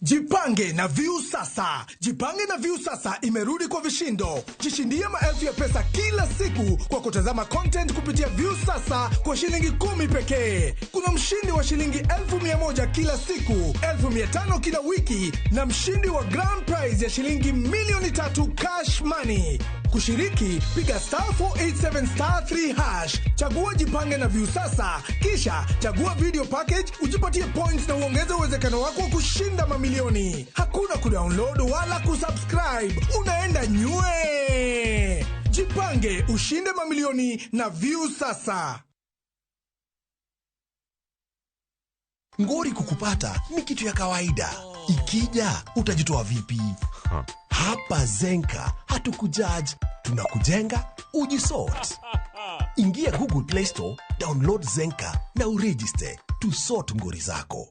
Jipange na Viusasa. Jipange na Viusasa imerudi kwa vishindo. Jishindie maelfu ya pesa kila siku kwa kutazama content kupitia Viusasa kwa shilingi 10 pekee. Kuna mshindi wa shilingi 1,100 kila siku, 1,500 kila wiki na mshindi wa grand prize ya shilingi 3,000,000 cash money. Kushiriki, piga *487*3#, chagua Jipange na Viusasa, kisha chagua video package, ujipatie points na uongeze uwezekano wako wa kushinda mamilioni. Hakuna kudownload wala kusubscribe, unaenda nywe. Jipange ushinde mamilioni na Viusasa. Ngori kukupata ni kitu ya kawaida. Ikija utajitoa vipi? Hapa Zenka hatukujudge, tunakujenga ujisort. Ingia Google Play Store, download Zenka na uregister to sort ngori zako.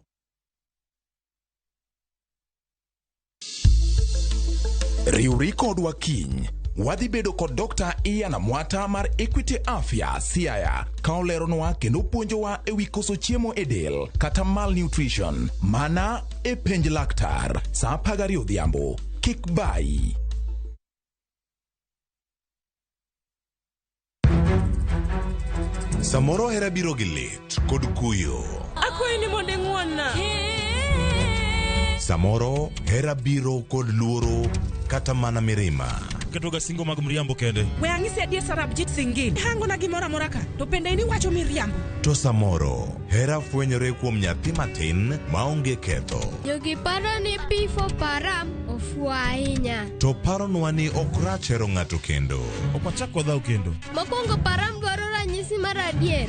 Riwri kodwa kiny wadhi bedo kod Dr. Ian Amwata mar Equity Afya Siaya ka oleronwa kendo puonjowa ewi koso chiemo e del kata malnutrition mana e penj laktar saa 12 odhiambo. Kik bayi. Samoro hera biro gi lit kod kuyo. Akwayi ni mondo ing'won-na. Samoro hera biro kod luoro kata mana mirima. Ketoga singo mag mriambo kende. We ang'isi adier Sarabjit Singh. Hangona gimoro amora ka, to bende in iwacho miriambo. To samoro, hera fwenyore kuom nyathi matin maonge ketho. Jogi paro ni P for Param ofuwo ahinya. To paronwa ni ok rach hero ng'ato kendo. Ok wachak wadhaw kendo. Mokwongo Param dwaro ranyisi mar adier.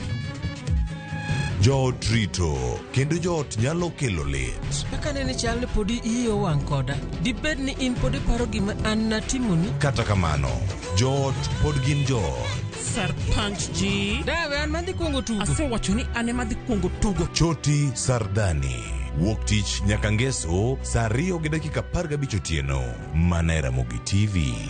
Joot rito, kendo joot nyalo kelo lit. Kaka nene chal ni podi iyi owang' koda. Dibed ni in pod iparo gima an natimoni? Kata kamano, joot pod gin joot. Sarpanch ji. Dawe an madhi kuongo tugo. Asewacho ni an ema adhi kuongo tugo. Choti Sardani. Wuok tich nyaka ngeso saa 2:15 otieno. Mana e Ramogi TV.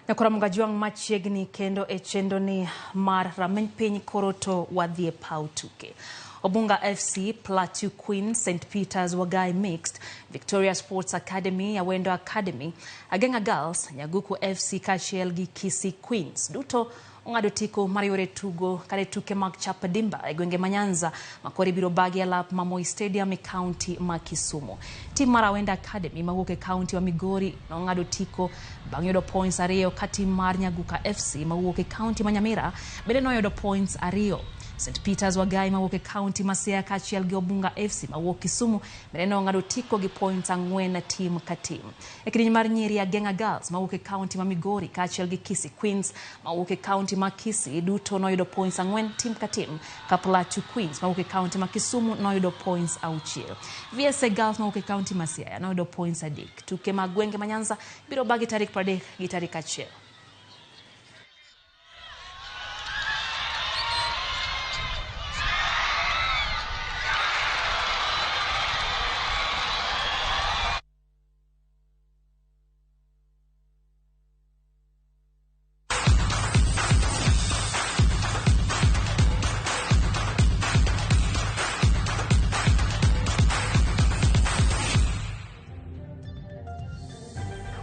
Nyakora Mugajwang' machiegni kendo e chenro ni mar rameny piny koro to wadhi e paw tuke. Obunga FC, Plateau Queens, St. Peter's Wagai Mixed, Victoria Sports Academy, Awendo Academy, Agenga Girls, Nyaguku FC kaachiel gi Kisii Queens duto ong'ado tiko mar yore tugo kata tuke mag chap dimba e gwenge ma Nyanza ma koro ibiro bagi e lap ma Moi Stadium e kaunti ma Kisumu. Tim mar Awendo Academy mawuok e kaunti ma Migori nong'ado tiko bang' yudo points 2 ka tim mar Nyaguka FC mawuok e kaunti ma Nyamira bende noyudo points 2. St. Peter's Wagai mawuok e kaunti ma Siaya kaachiel gi Obunga FC mawuok Kisumu bende nong'ado tiko gi points 4 tim ka tim. E kidieny mar nyiri Agenga Girls mawuok e kaunti ma Migori kaachiel gi Kisii Queens mawuok e kaunti ma Kisii duto noyudo points 4 tim ka tim, ka Plateau Queens mawuok e kaunti ma Kisumu noyudo points 6. VSA Girls mawuok e kaunti ma Siaya noyudo points 3. Tuke mag gwenge ma Nyanza biro bagi tarik 30 gi tarik 1.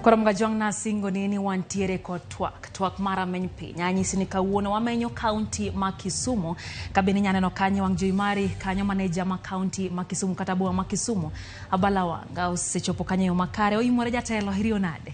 Koro Mugajwang' nasingo ni wantiere kod twak mar rameny piny. Anyisi ni kawuono wamenyo kaunti ma Kisumu. Kabende inya neno kanyo wang' jowi mari kanyo maneja ma kaunti ma Kisumu kata boma ma Kisumu Abala Wanga osechopo kanyo e yo makare. Oimore jatelo, iriyo nade?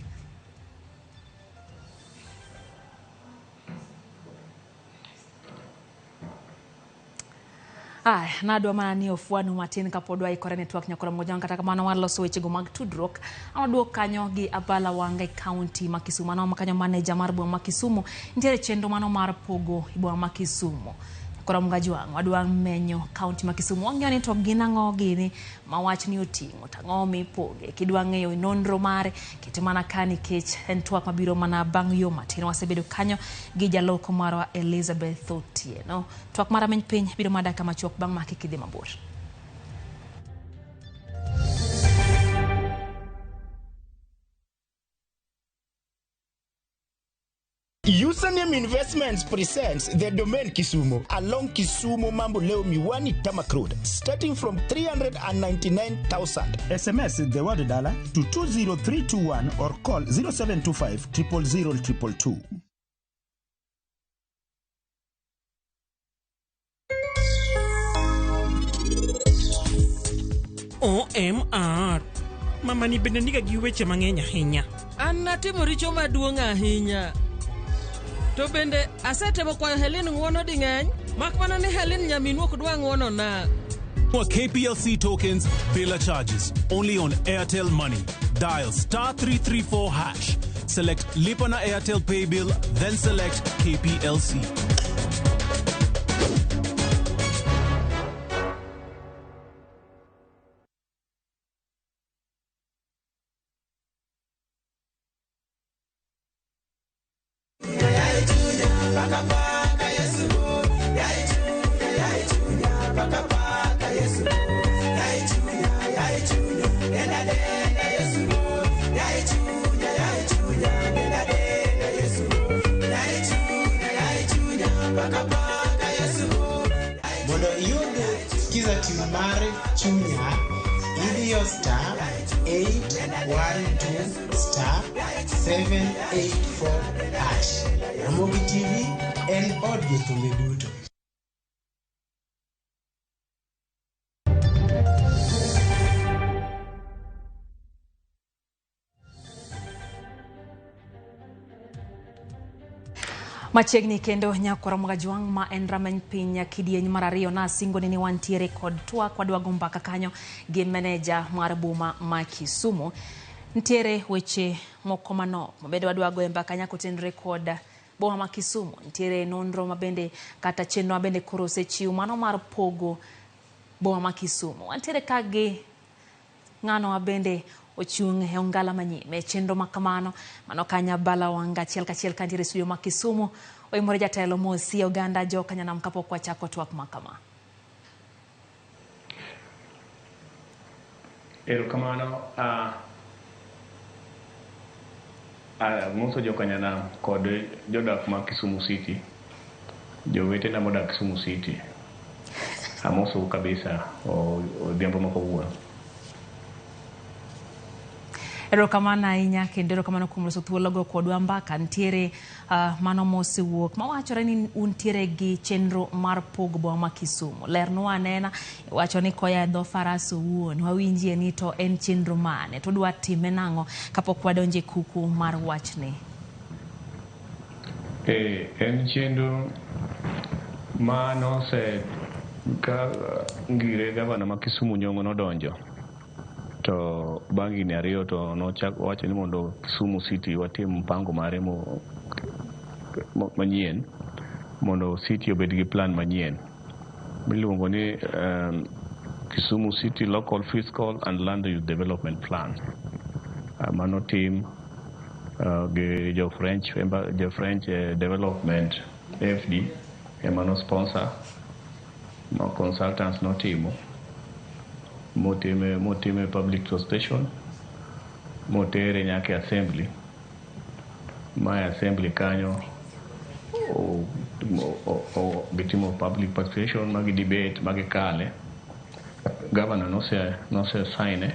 Aya, nadwa mana ni ofwanu matin kapod waikore ne twak nyakora Mugajwang', kata kamano waloso wechego mag tudruok. An kanyo gi Abala Wanga e kaunti ma Kisumu. Mano kanyo maneja mar boma ma Kisumu. Nitiere chenro mano mar pogo boma ma Kisumu. Koro Mugajwang' wadwa menyo kaunti ma Kisumu. Wang'iyo ni to gin ang'o gini ma wach ni oting'o, to ang'o mipoge. Kidwa ng'eyo nonro mare, kete mana ka nikech en twak mabiro mana bang' yo matin. Wasebedo kanyo gi jaloko marwa Elizabeth Otieno. Twak mar rameny piny biro mana dakika machuok bang' ma kik idhi mabor. Username Investments presents the Domain Kisumu along Kisumu Mamboleo Miwani Tarmac Road, starting from 399,000. SMS the word dollar to 20321 or call 0725 000 222. OMR. Mama ni bende niga gi weche mang'eny ahinya. An natimo richo maduong' ahinya. To bende asetemo kwayo Helen ng'uono ding'eny, mak mana ni Helen nyaminu ok dwa ng'uono na. For KPLC tokens, biller charges only on Airtel Money. Dial *334#. Select Lipa na Airtel Pay Bill, then select KPLC. Mondo iyud Skiza tune mar Chunya, idhi Idiyo *812*784#. Ramogi TV en od jothumbe duto. Machiegni kendo nyakwara Mwagajwang' ma en rameny piny kidieny mar ariyo nasingo ni wantiere kod twak wadwa go mbaka kanyo gi meneja mar boma ma Kisumu. Nitiere weche moko manok mabende wadwa goyo mbaka nyaka otenre kod boma ma Kisumu. Nitiere nonro mabende kata chenro mabende koro osechiw mano mar pogo boma ma Kisumu. Wantiere ka gi ng'ano mabende ochung' e ongala manyime chenro ma kamano mano kanya Bala Wanga achiel kachiel kantiere e studio ma Kisumu oimore jatelo mosi oganda joka nyanam kapok wachako twak ma kama. Erokamano amoso joka nyanam kod jodak ma Kisumu City, jowetena modak Kisumu City. Amosou kabisa odhiambo ma kawuono. Erokamano ahinya kendo erokamano kuom loso thuologo kodwa mbaka. Nitiere mano mosewuok mawachore ni untiere gi chenro mar pogo boma ma Kisumu. Lernwa anena, iwacho ni koya e dho faras owuon, wawinjie ni to en chenro mane, to udwa time nang'o kapok wadonjo e kuku mar wachni. En chenro ma nose ka ngire gavana ma Kisumu Nyong'o nodonjo to bang' higni ariyo to nochako wacho ni mondo Kisumu City watim mpango mare manyien mondo city obed gi plan manyien miluongo ni Kisumu City Local Fiscal and Land Use Development Plan. Mano tim gi jo French Development FD ema no sponsor ma consultants notimo motime public consultation motere nyaka e assembly ma e assembly kanyo gitimo public participation magi debate magi kale. Governor nose sign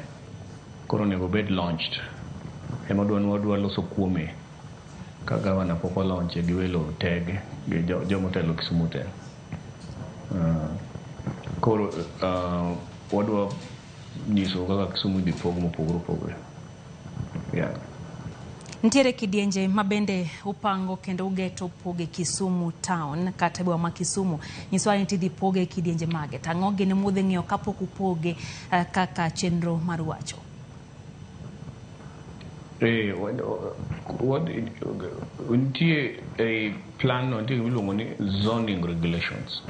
koro onego bed launched. Ema wadwa loso kuome ka governor pok olaunche gi welo tege gi jomotelo Kisumu te. Koro wadwa nyiso kaka Kisumu idhi pog mopogore opogore. Yeah. Nitiere kidienje mabende upango kendo ugeto poge Kisumu town kata boma ma Kisumu. Nyiswa ni tidhi poge kidienje mage. Tang'o gini mudhi ng'iyo kapok upoge kaka chenro mar wacho. Nitie e plan no nitie gimiluongo ni zoning regulations.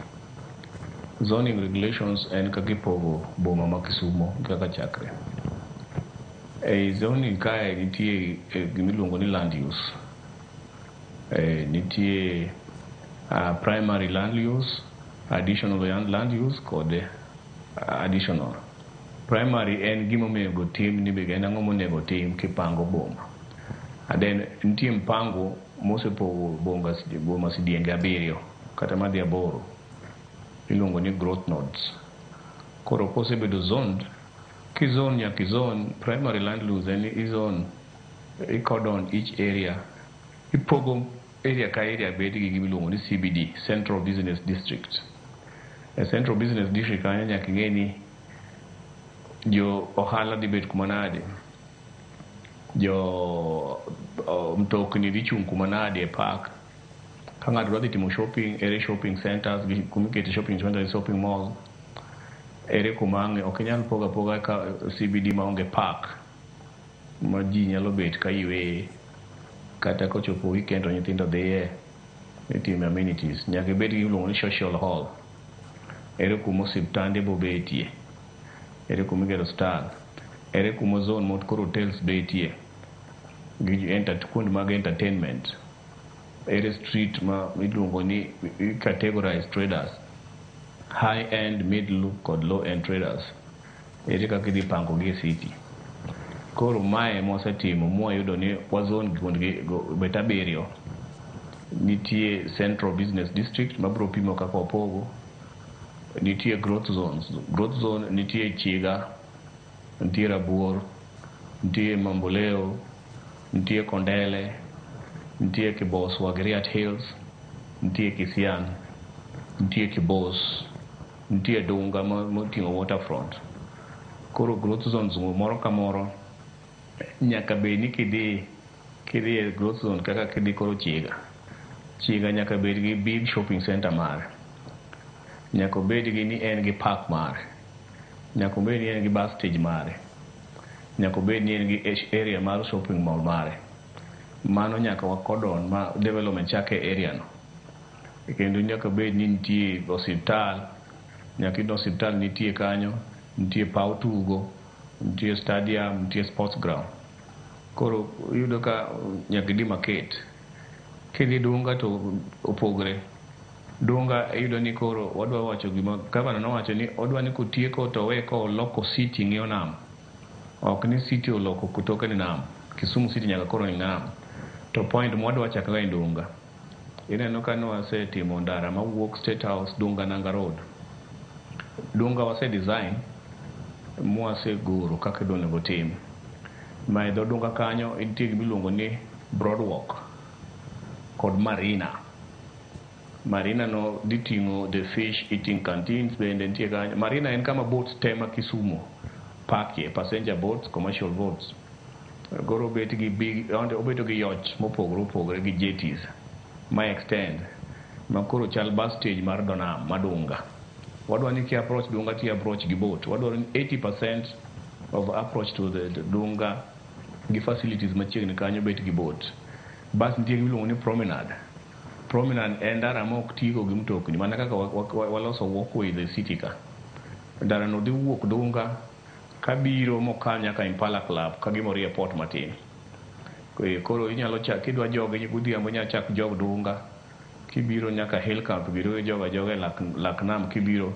Zoning regulations en kaka ipogo boma ma Kisumu kaka chakre. E zoning kae nitie gimiluongo ni land use. Nitie primary land use, additional land use kod additional. Primary en gima onego tim ni be en ang'o monego tim kipango boma. And then nitie mpango mosepogo boma sidienge 7 kata madhi 8 iluongo ni growth nodes. Koro kosebedo zoned, kizone nyaka izone primary land use en izone i cordon each area ipogo area ka area bed gi gimiluongo ni CBD, Central Business District. E Central Business District kanyo nyaka ing'e ni jo ohala dhi bet kuma nade, jo mtokni dhi chung' kuma nade e park. Ka ng'ato dwa dhi timo shopping, ere shopping centers, kuma ikete shopping centers, shopping mall, ere kuma ang' ok inyal pogo apoga ka CBD maonge park ma ji nyalo bet ka yweye kata kochopo weekend to nyithindo dhiye itime amenities. Nyaka ibed gi gimiluongo ni social hall, ere kuma osiptande bobetie, ere kuma igero osiptal, ere kuma zone mot koro hotels betie gi kuonde mag entertainment, ere street ma iluongo ni categorize traders, high end, middle kod low end traders, ere kaka idhi pango gi e city. Koro mae mwasetimo mwayudo ni wazone kuondgi bet 7. Nitie Central Business District mabiro pimo kaka wapogo, nitie growth zones. Growth zone nitie Chiga, nitie Rabuor, nitie Mamboleo, nitie Kondele, nitie Kibos Wagriat Hills, nitie Kisian, nitie Kibos, nitie Dunga moting'o waterfront. Koro growth zones moro ka moro nyaka bed ni kidhi e growth zone kaka kidhi koro Chiga. Chiga nyaka bed gi big shopping center mare. Nyaka obed gi ni en gi park mare. Nyaka obed ni en gi bus stage mare. Nyaka obed ni en gi area mar shopping mall mare. Mano nyaka wakodon ma development chake area no. Kendo nyaka bed ni nitie osiptal, nyaka iyud osiptal nitie kanyo, nitie paw tugo, nitie stadium, nitie sports ground. Koro iyudo ka nyaka idhi market. Kidhi Dunga to opogre. Dunga iyudo ni koro wadwa wacho gima gavana nowacho ni odwa ni kotieko to owe koloko city ng'iyo nam. Ok ni city oloko kutoka ni nam. Kisumu city nyaka koro ni nam. To point mwadwa chako e Dunga. Ineno ka nwasetimo ndara mawuok State House Dunga Nanga Road. Dunga wase design mwaseguro kaka onego tim. Ma e dho Dunga kanyo nitie gima iluongo ni Broadwalk kod Marina. Marina no dhi ting'o the fish eating canteens bende nitie kanyo. Marina en kama boats te ma Kisumu pakie, passenger boats, commercial boats. Koro obet gi big, obedo gi yacht mopogore opogore gi jetties ma extend ma koro chal bus stage mar dho nam ma Dunga. Wadwa ni ki approach Dunga ti approach gi boat. Wadwaro ni 80% of approach to the Dunga gi facilities machiegni kanyo bet gi boat. Bas nitie gima iluongo ni promenade. Promenade en ndara ma ok tigo gi mtokni mana kaka waloso walkway the city ka. Ndara no dhi wuok Dunga kabiro mokal nyaka Impala Club ka gima orie port matin. Koro inyalo chak kidwa jog godhiambo inyalo chak jog Dunga kibiro nyaka Hill Camp biro ijogo ajoga e lak nam kibiro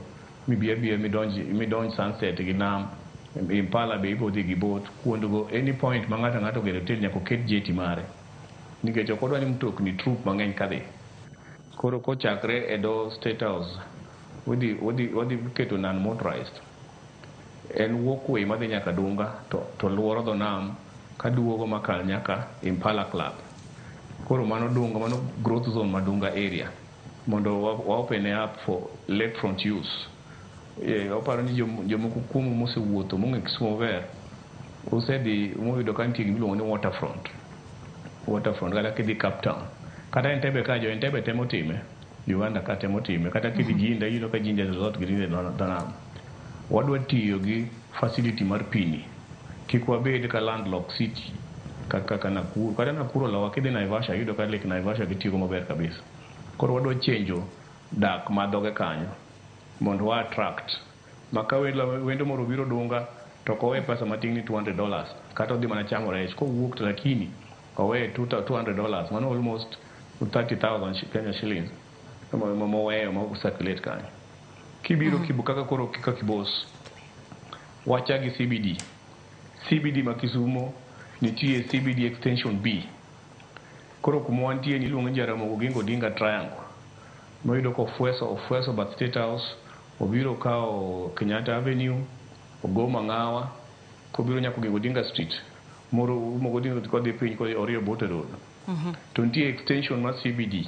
mibi abiya midonj sunset gi nam. Impala be ibo dhi gi boat kuondgo any point ma ng'ato ang'ato ogero hotel nyaka oket jetty mare. Nikech ok odwa ni mtokni troop mang'eny kadhi. Koro kochakre e dho State House wadhi keto non motorized. En walkway madhi nyaka Dunga to luoro dho nam kaduogo makal nyaka Impala Club. Koro mano Dunga, mano growth zone ma Dunga area mondo wa open up for lakefront use. Oparo ni jomoko kuomu mosewuotho mong'e Kisumu maber osedhi moyudo ka nitie gima iluongo ni waterfront. Waterfront kata kidhi Cape Town. Kata Entebbe ka jo Entebbe temo time, Uganda ka temo time, kata kidhi Jinja iyudo ka Jinja resort gi dho nam. Wadwa tiyo gi facility mar pini. Kik wabed ka landlocked city kaka Nakuru. Kata Nakuru olowa kidhi Naivasha iyudo ka Lake Naivasha gitiyogo maber kabisa. Koro wadwa chenjo dak ma dhoge kanyo mondo wa attract. Ma ka wendo moro obiro Dunga to ok owe pesa matin ni $200 kata odhi mana chamo rech kowuok to lakini owe $200 mano almost 30,000 Kenya shillings moweyo ma circulate kanyo. Kibiro kaka koro kaka Kibos wacha gi CBD. CBD ma Kisumu nitie CBD extension B. Koro kuma wantie ni iluongo ni Jaramogi Oginga Odinga Triangle. Moyudo ka ofweso bath State House, obiro kawo Kenyatta Avenue, ogo Mang'awa, kobiro nyaka Oginga Odinga Street. Moro Oginga Odinga kodhi piny kodhi oriyo Obote Road. To nitie extension mar CBD.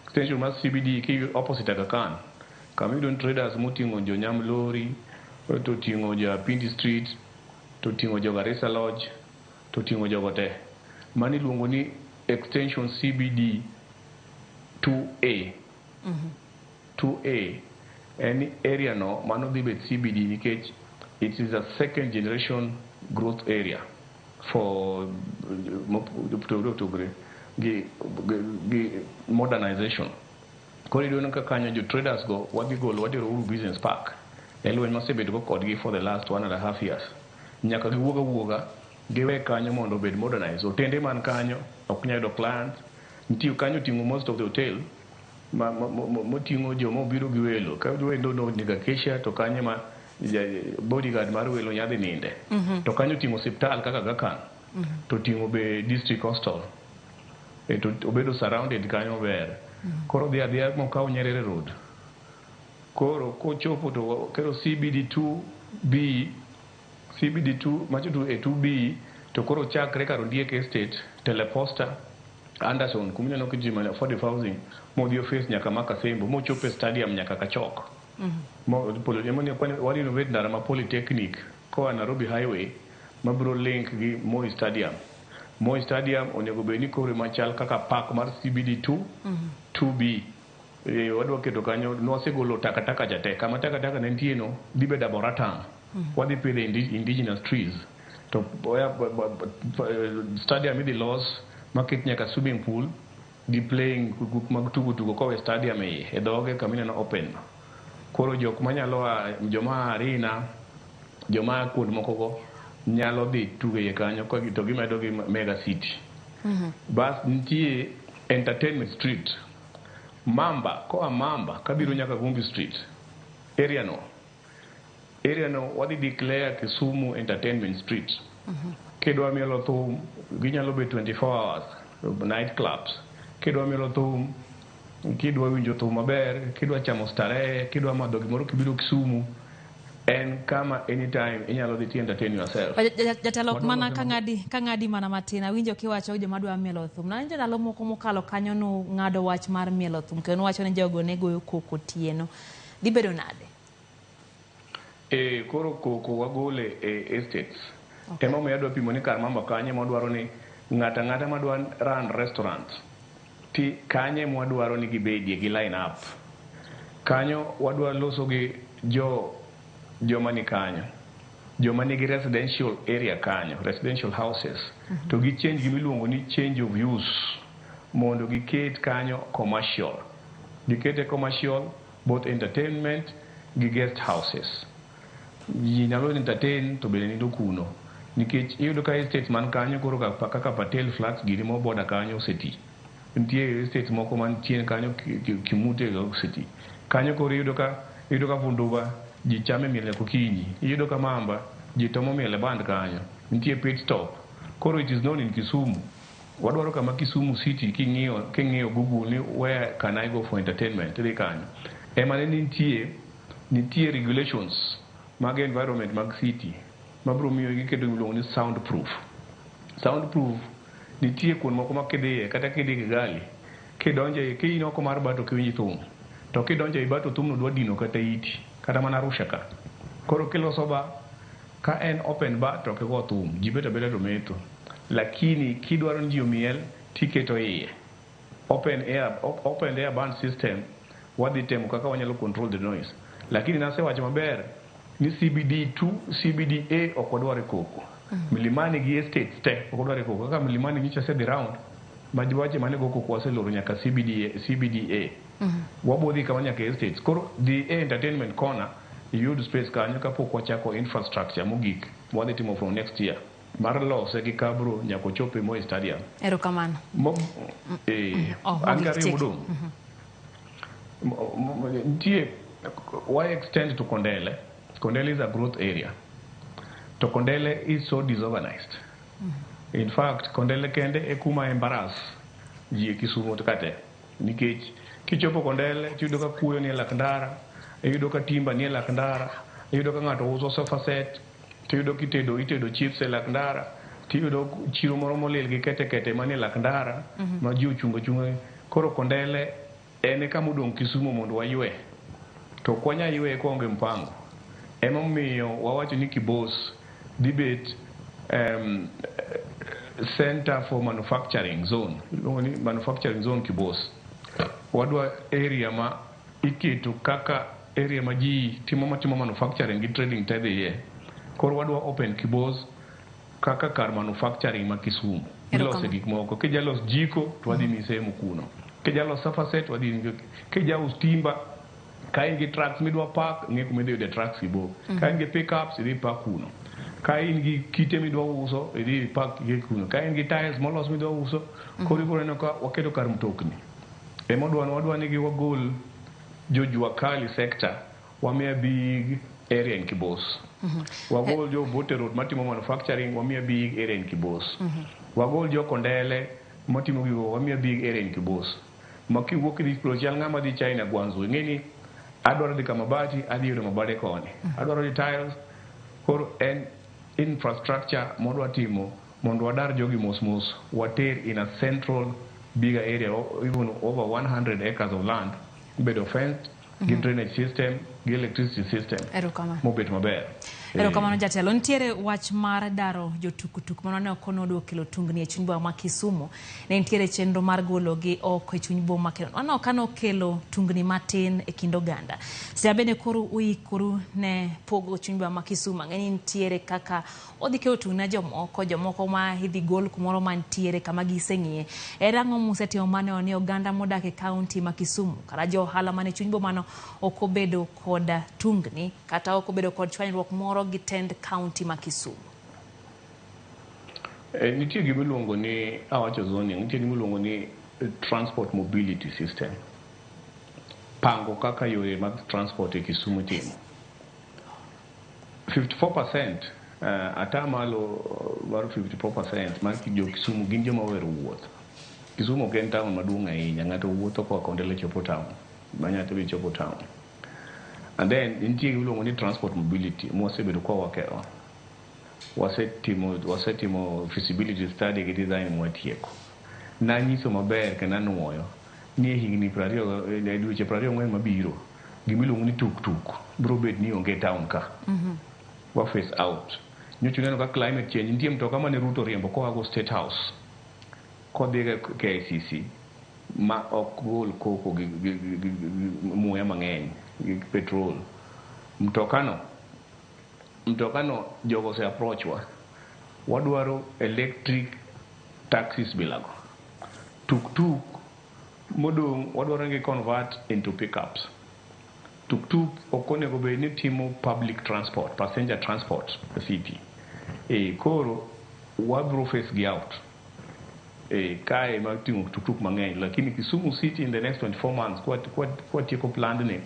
Extension mar CBD ki opposite Aga Khan. Kama iyudo ni traders moting'o jo Nyamlori, to ting'o jo Apindi Street, to ting'o jo Garissa Lodge, to ting'o jogo te. Mano iluongo ni extension CBD 2A. 2A en area no mano dhi bet CBD nikech it is a second generation growth area for mopogore opogore gi modernization. Koro iyudo ka kanyo jo traders go wadhi golo wadhi Uhuru Business Park. En lweny masebedo go kodgi for the last 1.5 years. Nyaka giwuog awuoga giwe kanyo mondo obed modernized. Otende man kanyo ok nyal yudo clients. Nitie kanyo oting'o most of the hotel moting'o joma obiro gi welo. Ka wendo no onego Acacia to kanyo ma bodyguard mar welo nyadhi ninde. To kanyo oting'o osiptal kaka Aga Khan. To oting'o be district hostel. To obedo surrounded kanyo maber. Koro dhi adhiya mokawo Nyerere Road. Koro kochopo to kero CBD 2B CBD 2 macho to e 2B to koro chakre kar Ondiek Estate, Teleposta, Anderson kumineno ki ji man affordable housing modhi office nyaka Makasembo mochopo e stadium nyaka Kachok. Mo emoni kwani wa renovate ndara ma Polytechnic koa Nairobi Highway mabiro link gi Moi Stadium. Moi Stadium onego bed ni koro machal kaka park mar CBD 2 2B. Wadwa keto kanyo nwasegolo takataka cha te kama takataka ne nitie no dhi bedo arboretum. Wadhi pidho indigenous trees to oya, stadium idhi los maket nyaka swimming pool gi playing gik mag tugo tugo kowe stadium e iye e dhoge kamineno open. Koro jok manyalo a joma a Arena, joma a kuond moko go nyalo dhi tugo e iye kanyo to gimedo gi Mega City. Bas nitie Entertainment Street Mamba koa Mamba kabiro nyaka Gumbi Street area no wadhi declare Kisumu Entertainment Street. Kidwa mielo thum ginyalo bet 24 hours night clubs. Kidwa mielo thum, kidwa winjo thum maber, kidwa chamo starehe, kidwa madho gimoro kibiro Kisumu, en kama anytime inyalo dhi ti entertain yourself. Jatelo ok mana ka ng'adi mana matin awinjo kiwacho joma dwa mielo thum. Nawinjo ndalo moko mokalo kanyo nu ng'ado wach mar mielo thum kendo nuwacho ni jogo ne goyo koko otieno. Dhi bedo nade? E koro koko wagole e estates. Emomiyo adwa pimo ni kar Mamba kanye mwadwaro ni ng'ata ang'ata madwa run restaurant ti kanye mwadwaro ni gibedie gi line up. Kanyo wadwa loso gi joma ni kanyo, joma nigi residential area kanyo, residential houses, to gi change gimiluongo ni change of use mondo giket kanyo commercial. Gikete commercial both entertainment gi guest houses. Ji nyalo entertain to bende nindo kuno. Nikech iyudo ka estates man kanyo koro kaka Patel Flats gini mo border kanyo oseti. Nitie estates moko man chien kanyo Kimute oseti. Kanyo koro iyudo ka Vunduba ji chame miel nyaka okinyi. Iyudo ka Mamba ji tomo miel e band kanyo. Nitie pit stop. Koro it is known in Kisumu. Wadwaro kama Kisumu City king'iyo Google ni where can I go for entertainment idhi kanyo. Ema ne nitie regulations mag environment mag city mabiro miyo giketo gimiluongo ni soundproof. Soundproof nitie kuond moko ma kidhiye kata kidhi Kigali kidonje ka in oko mar bar to ok iwinj thum. To kidonjo ei bar to thumno dwa dino kata iti kata mana Arusha ka. Koro kiloso bar ka en open bar to ok igo thum ji bet abeta to metho. Lakini kidwaro ni ji omiel tiketo iye. Open air band system wadhi temo kaka wanyalo control the noise. Lakini nasewacho maber ni CBD 2, CBD A ok wadwar e koko. Milimani gi estates te ok wadwar e koko. Kaka Milimani nyocha asedhi round ma wache mane go koko waseloro nyaka CBD, CBDA. Wabodhi kama nyaka estates. Koro dhi e entertainment corner iyud space kanyo kapok wachako infrastructure mogik mwadhi timo from next year mar lose gi Cabro nyaka ochop e Moi Stadium. Erokamano. Oh, an mogik gariyo tiek. modong'. Nitie why extend to Kondele. Kondele is a growth area. To Kondele is so disorganized. In fact, Kondele kende e kuma embarrass ji e Kisumu to kate. Nikech kichopo Kondele tiyudo ka kuoyo nie lak ndara, iyudo ka timber nie lak ndara, iyudo ka ng'ato uso sofa set, tiyudo kitedo itedo chips e lak ndara, tiyudo chiro moro molil gi kete kete manie lak ndara ma ji ochungo achunga. Koro Kondele en e kama odong' Kisumu mondo waywe. To ok wanyal yweye koonge mpango. Emomiyo wawacho ni Kibos dhi bet center for manufacturing zone. Iluongo ni manufacturing zone Kibos. Wadwa area ma iketo kaka area ma ji timo matimo manufacturing gi trading te dhiye. Koro wadwa open Kibos kaka kar manufacturing ma Kisumu. Ilose gik moko. Kijalos jiko to wadhi miyi sehemu kuno. Kijalos sofa set wadhi miyi. Kijaus timber ka in gi trucks midwa park ng'e kuma idhi yude trucks ibo. Ka in gi pickups idhi park kuno. Ka in gi kite midwa uso idhi park gi kuno. Ka in gi tiles molos midwa uso koro ibiro neno ka waketo kar mtokni. Ema wadwa ni gi wagol jo jua kali sector wamiya big area in Kibos. Wagol jo Obote Road matimo manufacturing wamiya big area in Kibos. Wagol jo Kondele matimo gigo wamiya big area in Kibos. Ma kiwuok idhi chal ng'ama dhi China Guangzhou ing'e ni adwaro dhi Kamabati adhi yudo mabade koni. Adwaro dhi tiles koro en Infrastructure modwa timo mondo wadar jogi mos mos water in a central bigger area, even over 100 acres of land bedo fenced gi drainage system gi electricity system Erokamano. mobet maber. Erokamano jatelo. Nitiere wach mar daro jotukutuk mano ne ok nodwa kelo tungni e chuny boma ma Kisumu. Ne nitiere chenro mar gologi oko e chuny boma kendo mano ok nokelo tungni matin e kind oganda. Seche bende koro uikoru ne pogo chuny boma ma Kisumu. Ang'e ni nitiere kaka odhi kelo tungni ne jomoko, jomoko ma idhi gol kumoro mantiere kama giseng'iye. En ang'o musetimo maneno ni oganda modak e kaunti ma Kisumu kata jo ohala man e chuny bomano ok obedo kod tungni kata ok obedo kod chwanyruok moro gi tend kaunti ma Kisumu? Nitie gima iluongo ni, awacho zoning, nitie gima iluongo ni transport mobility system. Pango kaka yore mag transport e Kisumu timo. 54%, atamalo mar 54% mar jo Kisumu gin joma ohero wuoth. Kisumu ok en town maduong' ahinya, ng'ato wuotho koa Kondele chopo town, Manyatta be chopo town. And then nitie gima iluongo ni transport mobility mwasebedo kwa wakeo. Wasetimo feasibility study gi design mwatieko. Nanyiso maber kendo anuoyo ni e higni 20, e dweche 24 mabiro, gima iluongo ni tuk-tuk biro bet ni onge e town ka. Wa phase out. Nyocha uneno ka climate change, nitie mtoka mane Ruto riembo koa go State House kodhi e KICC ma ok gol koko gi muya mang'eny gi petrol. Mtokano jogo ose approach wa. Wadwaro electric taxis bilago. Tuk-tuk modong' wadwaro ni gi convert into pickups. Tuk-tuk ok onego bed ni timo public transport, passenger transport e city. Koro wabro phase gi out. Kae ma ting'o tuk-tuk mang'eny, lakini Kisumu City in the next 24 months kwatieko plan ni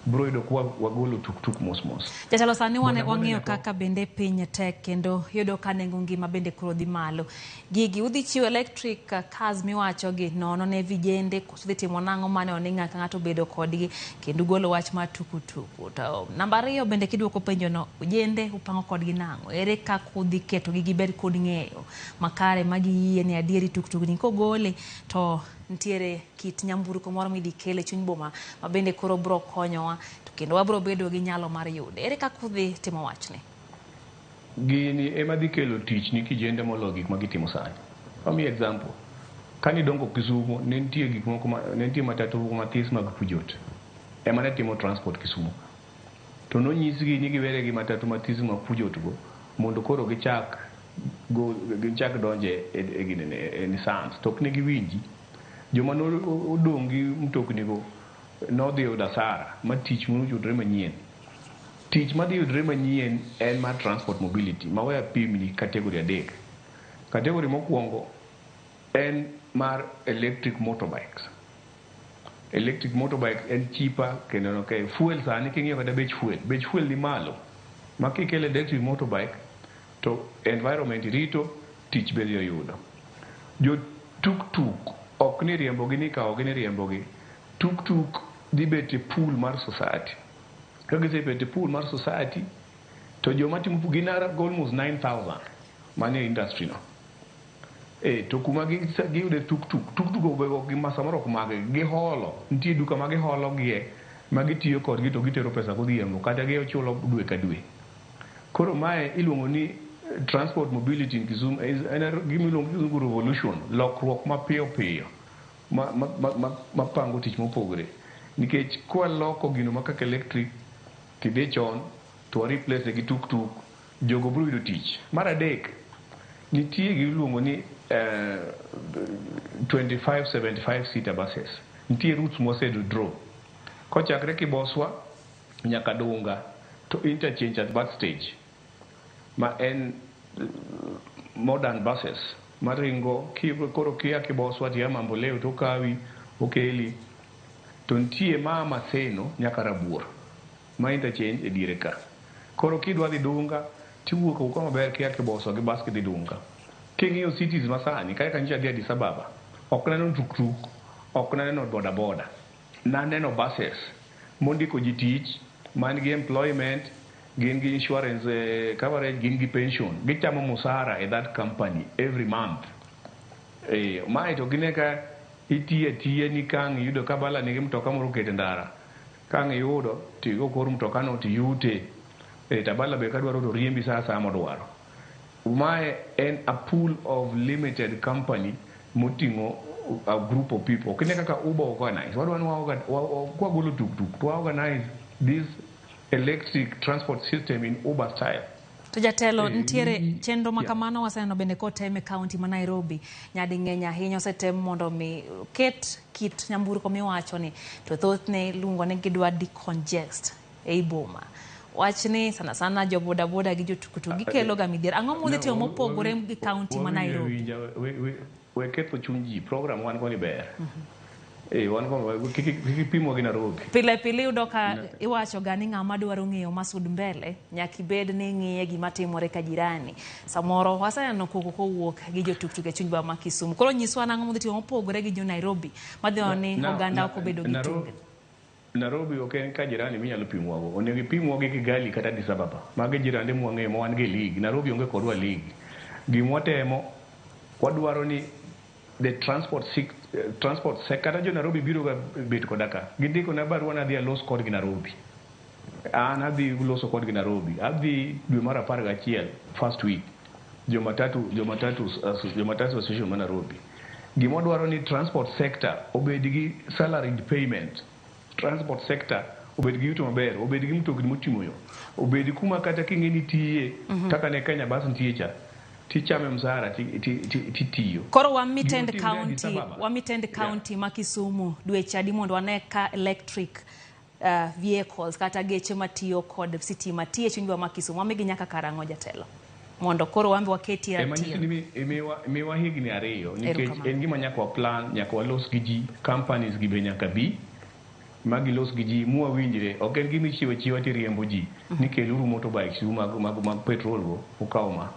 bro yudo kwa wagolo tuk-tuk mos mos. Jatelo, sani Boda boda wang'eyo nyaka- kaka bende piny tek kendo yudo ka nengo ngima bende koro dhi malo. Gigi udhi chiwo electric cars miwacho gi nono ne vijende koso udhi timo nang'o maneno ni ng'ato ka ng'ato obedo kodgi kendo golo wach mar tukutuku. To namba ariyo bende kiduoko penjo no, ojende upango kodgi nang'o? Ere kaka udhi ketogi gibed kod ng'eyo makare ma giyie ni adieri tuktuk ni kogole to nitiere kit nyamburko moro midhi kel e chuny boma ma bende koro bro konyowa to kendo wabro bedo gi nyalo mar yude. Ere kaka udhi timo wachni? Gini ema dhi kelo tich ni kijende moloyo gik ma gitimo sani. Amiyi example. Kanidongo Kisumu, ne nitie gik moko ma, ne nitie matatu moko mathis mag Peugeot. Ema ne timo transport Kisumu. To nonyisgi ni giwere gi matatu mathis mag Peugeot go mondo koro gichak donje e ginene, e Nissans. To ok ne giwinji. Joma nodong' gi mtokni go nodhi yudo asara ma tich noyudre manyien. Tich madhi yudre manyien en mar transport mobility ma we apimni category adek. Category mokwongo en mar electric motorbikes. Electric motorbike en cheaper kendo ok fuel sani king'iyo kata bech fuel ni malo. Ma kikelo electric motorbike to environment rito, tich be dhi yudo. Jo tuk-tuk ok ni riembogi ni kawogi ni riembogi. Tuk-tuk dhi bet e pool mar society. Ka gisebet e pool mar society to joma timo gin almost 9,000 manie industry no. To kuma giyude tuk-tuk, tuk-tuk be ok gi samoro ok mag giholo, nitie duka ma giholo gie ma gitiyo kodgi to gitero pesa godhiambo kata gichulo dwe ka dwe. Koro mae iluongo ni transport mobility in Kisumu en gima iluongo gi kizungu revolution, lokruok mapiyo piyo ma pango tich mopogore. Nikech kwaloko gino ma kaka electric tidhi chon to wa replace gi tuk-tuk, jogo biro yudo tich. Mar adek, nitie gima iluongo ni 25 75 seater buses. Nitie routes mwasedo draw. Kochakre Kiboswa nyaka Dunga to interchange at that stage ma en modern buses maringo koro kia Kiboswa tiya Mamboleo to okawi okeli to nitie ma Maseno nyaka Rabuor ma interchange e diere ka. Koro kidwa dhi Dunga tiwuok awuoka maber kia Kiboswa gi bas kidhi Dunga. King'iyo cities masani kaka nyocha adhi Addis Ababa ok naneno tuktuk, ok naneno boda boda. Naneno buses mondiko ji tich man gi employment Gin gi insurance coverage, gin gi pension. Gichamo musara e that company every month. Mae to gine ka itiyo atiya ni kang' iyudo ka bala nigi mtoka moro oketo e ndara. Kang' iyudo tigo kor mtokano tiyute. Tabala be kadwaro to riembi sa asaya modwaro. Mae en a pool of limited company moting'o a group of people. Kine kaka Uber organize. Wadwa ni kwagolo tuk-tuk to wa organize this electric transport system in Uber style. To jatelo, nitiere chenro ma kamano waseneno bende kotem e kaunti ma Nairobi. Nyading'eny ahinya osetem mondo mi ket kit nyamburko miwacho ni to thothne iluongo ni gidwa decongest ei boma. Wachni sana sana jo boda boda gi jotukutuk gikelo ga midhiero. Ang'o mudhi timo mopogore gi kaunti ma Nairobi? We ketho chuny ji. Program wan go ni ber. Wan go kik ipimwa gi Nairobi. Pile pile iyudo ka iwacho ga ni ng'ama dwaro ng'eyo masud mbele nyaka ibed ni ing'iye gima timore ka jirani. Samoro waseneno koko kowuok gi jotuktuk e chuny boma ma Kisumu. Koro nyiswa nang'o mudhi timo mopogore gi jo Nairobi madhi neno ni oganda ok obedo gi tungni. Nairobi ok en ka jirani minyalo pimwago. Onego ipimwa gi Kigali kata Addis Ababa. Magi jirande mwang'eyo ma wan gi league. Nairobi onge kodwa league. Gima watemo, wadwaro ni the transport sector, kata jo Nairobi biro ga bet koda ka. Gindiko na barua nadhi alos kodgi Nairobi. An adhi loso kodgi Nairobi. Adhi dwe mar 11 first week. Jomatatu association ma Nairobi. Gima wadwaro ni transport sector obed gi salaried payment. Transport sector obed gi yuto maber, obed gi mtokni moting'o yo, obed kuma kata king'e ni tiye, kaka ne Kenya Bus nitie cha, tichame msara titiyo. Koro wamitend county, wamitend county ma Kisumu dweche adi mondo wane ka electric vehicles kata geche matiyo kod sitima tiyo e chuny boma ma Kisumu. Wamigi nyaka karang'o jatelo? Mondo koro wambe waketi ratir. Miwa higni 2 nikech en gima nyaka wa plan, nyaka walos gi ji, companies gi be nyaka bi magilos gi ji mwawinjre. Ok en gima ichiwo achiwa tiriembo ji ni keluru motorbikes u mag petrol go ukaw ma.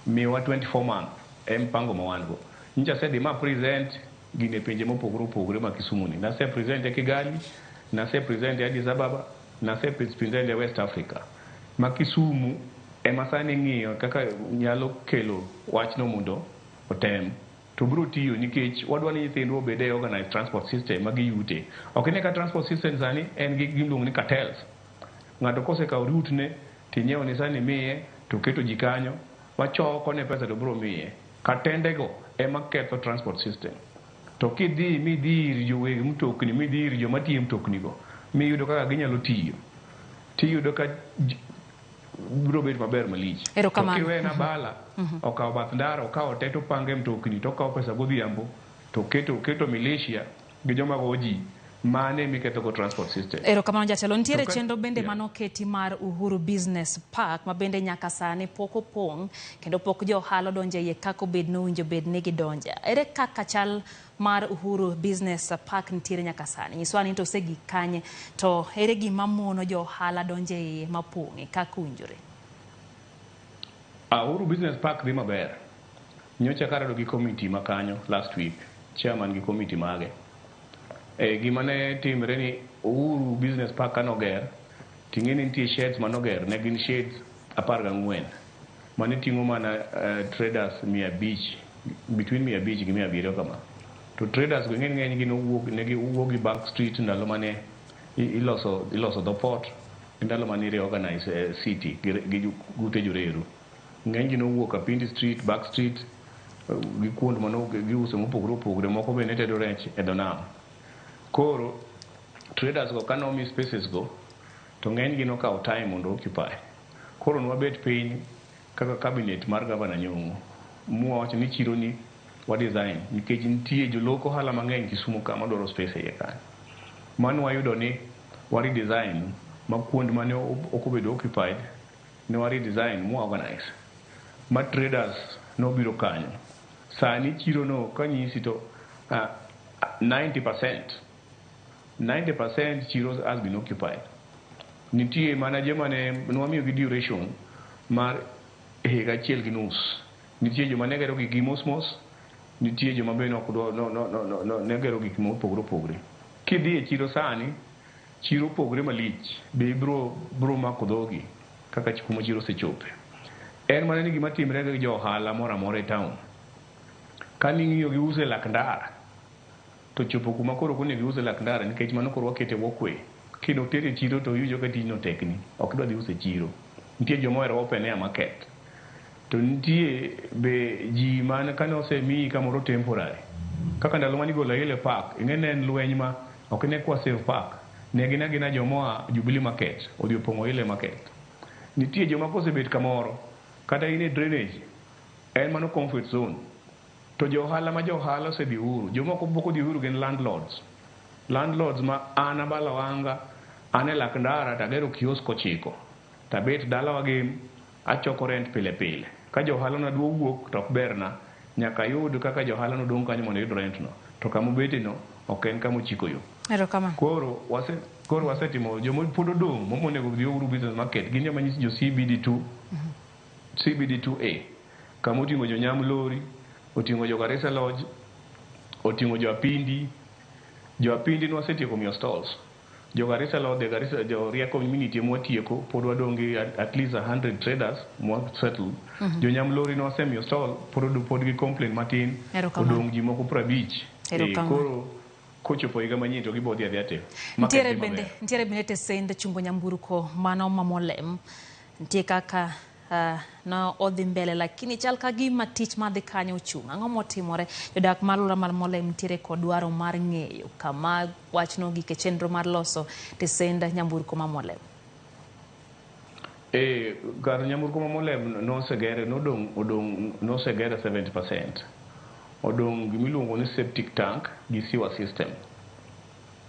Miwa 24 months e mpango ma wan go. Nyicha asedhi ma present gine pinje mopogore opogore ma Kisumu ni. Nase present e Kigali, nase present e Addis Ababa, nase present e West Africa. Ma Kisumu ema sani ng'iyo kaka nyalo kelo wachno mondo otem. To biro tiyo nikech wadwa ni nyithindwa obed e organized transport system ma giyute. Ok ine ka transport system sani en gi gimiluongo ni cartels. Ng'ato kosekawo route ne tinyiewo ne sani miye to keto ji kanyo wachoko ne pesa to biro miye. Katendego ema ketho transport system. To kidhi midhi ir joweg mtokni, midhi ir joma tiyo mtoknigo, miyudo kaka ginyalo tiyo, tiyudo ka biro bet maber malich. To kiwena bala, okawo bath ndara, okawo te to pange mtokni, to okawo pesa godhiambo, to keto militia gi joma go ji, mane miketho go transport system. Erokamano jatelo. Nitiere chenro bende manoketi mar Uhuru Business Park ma bende nyaka sani pok opong' kendo pok jo ohala odonjo e iye kaka obed nowinjo bed ni gidonje. Ere kaka chal mar Uhuru Business Park nitiere nyaka sani? Nyiswa ni to osegik kanye, to ere gima mono jo ohala donjo e iye mapong'e kaka owinjore? Uhuru Business Park dhi maber. Nyocha karado gi committee ma kanyo last week, chairman gi committee mage. Gima ne timre ni Uhuru Business Park kanoger, ting'e ni nitie sheds manoger, ne gin sheds 14 mane ting'o mana traders 500, between 500 gi 700 kama. To traders go ng'eny gi nowuok, ne giwuok gi Bank Street ndalo mane iloso dho port, ndalo mane reorganize city gi gute joreru. Ng'eny gi nowuok Apindi Street, Back Street, gi kuond mano giuso mopogore opogore, moko be ne tedo rech e dho nam. Koro traders go kanomi spaces go to ng'eny gi nokawo time mondo occupy. Koro nwabet piny kaka cabinet mar Governor Nyong'o mwawacho ni chiro ni wa design nikech nitie jolok ohala mang'eny Kisumu ka madwaro space e iye kanyo. Mano wayudo ni wa redesign ma kuond mane ok obedo occupied ne wa redesign mwa organize ma traders nobiro kanyo. Sani chiro no kanyisi to 90% chiro has been occupied. Nitie mana joma ne nwamiyo gi duration mar higa achiel gi nus. Nitie joma ne gero gigi mos mos, nitie joma be ne gero gik mopogore opogore. Kidhi e chiro sani, chiro opogore malich, be ibiro mako dhogi. kaka kuma chiro osechope. En mana ni gima timre gi jo ohala moro amora e town. Ka ning'iyo giuso e lak ndara, to chopo kuma koro ok onego gius e lak ndara nikech mano koro wakete walkway. Kino tere e chiro to iwinjo ka tijno tekni, ok idwa dhi uso e chiro. Nitie joma ohero open air market. To nitie be ji man kane osemiyi kamoro temporary. Kaka ndalo mane igolo Ile Park, ing'e ne en lweny ma ok ne kwa save park. Ne gin agina joma oa Jubilee Market odhi opong'o Ile Market. Nitie joma kosebet kamoro, kata in e drainage, en mano comfort zone. To jo ohala ma jo ohala osedhi Uhuru, jomoko pok odhi Uhuru gin landlords. Landlords ma an abalo wanga, an e lak ndara tagero kiosk 9. Tabet dalawa gem, achoko rent pile pile. Ka jo ohala no dwa wuok to ok berna, nyaka ayud kaka jo ohala no dong' kanyo mondo oyud rent no. To kama obete no ok en kama ochiko yo. Erokamano. Koro wasetimo joma pod odong' monego odhi Uhuru Business Market gin joma nyis jo CBD2 CBD2A kama oting'o jo Nyam Lori, oting'o jo Garissa Lodge, oting'o jo Apindi. Jo Apindi nwasetieko miyo stalls. Jo Garissa Lodge, Garissa jo Rieko community mwatieko pod wadong' gi at least 100 traders mwa settle. Jo Nyam Lori nwasemiyo stall pod gi complain matin. Erokamano. Odong' ji moko 50. Erokamano. Koro kochopo higa manyien to gibo dhi adhiya te. Market Nitiere dhi bende maber. Nitiere bende tesend chungo nyamburko mano mamolem nitie kaka no odhi mbele lakini chal ka gima tich madhi kanyo ochung'. Ang'o motimore? Jodak mar alwora mar Molem nitiere kod dwaro mar ng'eyo kama wachno ogik e chenro mar loso tesend nyamburko ma Molem. Kar nyamburko ma Molem nosegere nodong' odong' nosegere 70%. Odong' gimiluongo ni septic tank gi sewer system.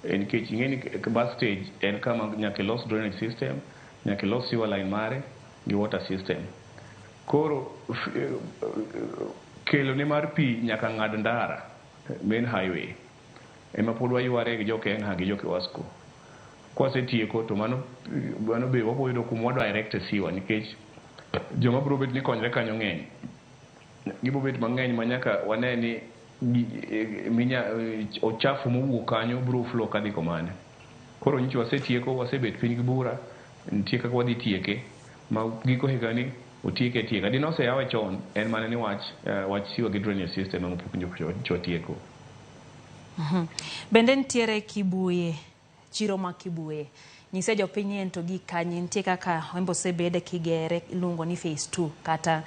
Nikech ing'e ni bus stage en kama nyaka ilos drainage system, nyaka ilos sewer line mare gi water system. Koro kelo ne mar pi nyaka ng'ad ndara main highway ema pod wayware gi jo Kenha gi jo Kiwasco. Kwasetieko to mano be wabo yudo kuma wa direct e sewer nikech joma biro bet ni konyre kanyo ng'eny. Gibo bet mang'eny ma nyaka wane ni minya ochafu mowuok kanyo biro flow kadhi komane. Koro nyocha wasetieko, wasebet piny gi bura, nitie kaka wadhi tieke ma giko higani otieke atieka. Dine oseyawe chon en mana ni wach sewer gi drainage system ema pok nyocha watieko. Bende nitiere Kibuye, chiro ma Kibuye. Nyise jopiny ni en to gi kanye nitie kaka embe osebede kigere iluongo ni phase 2 kata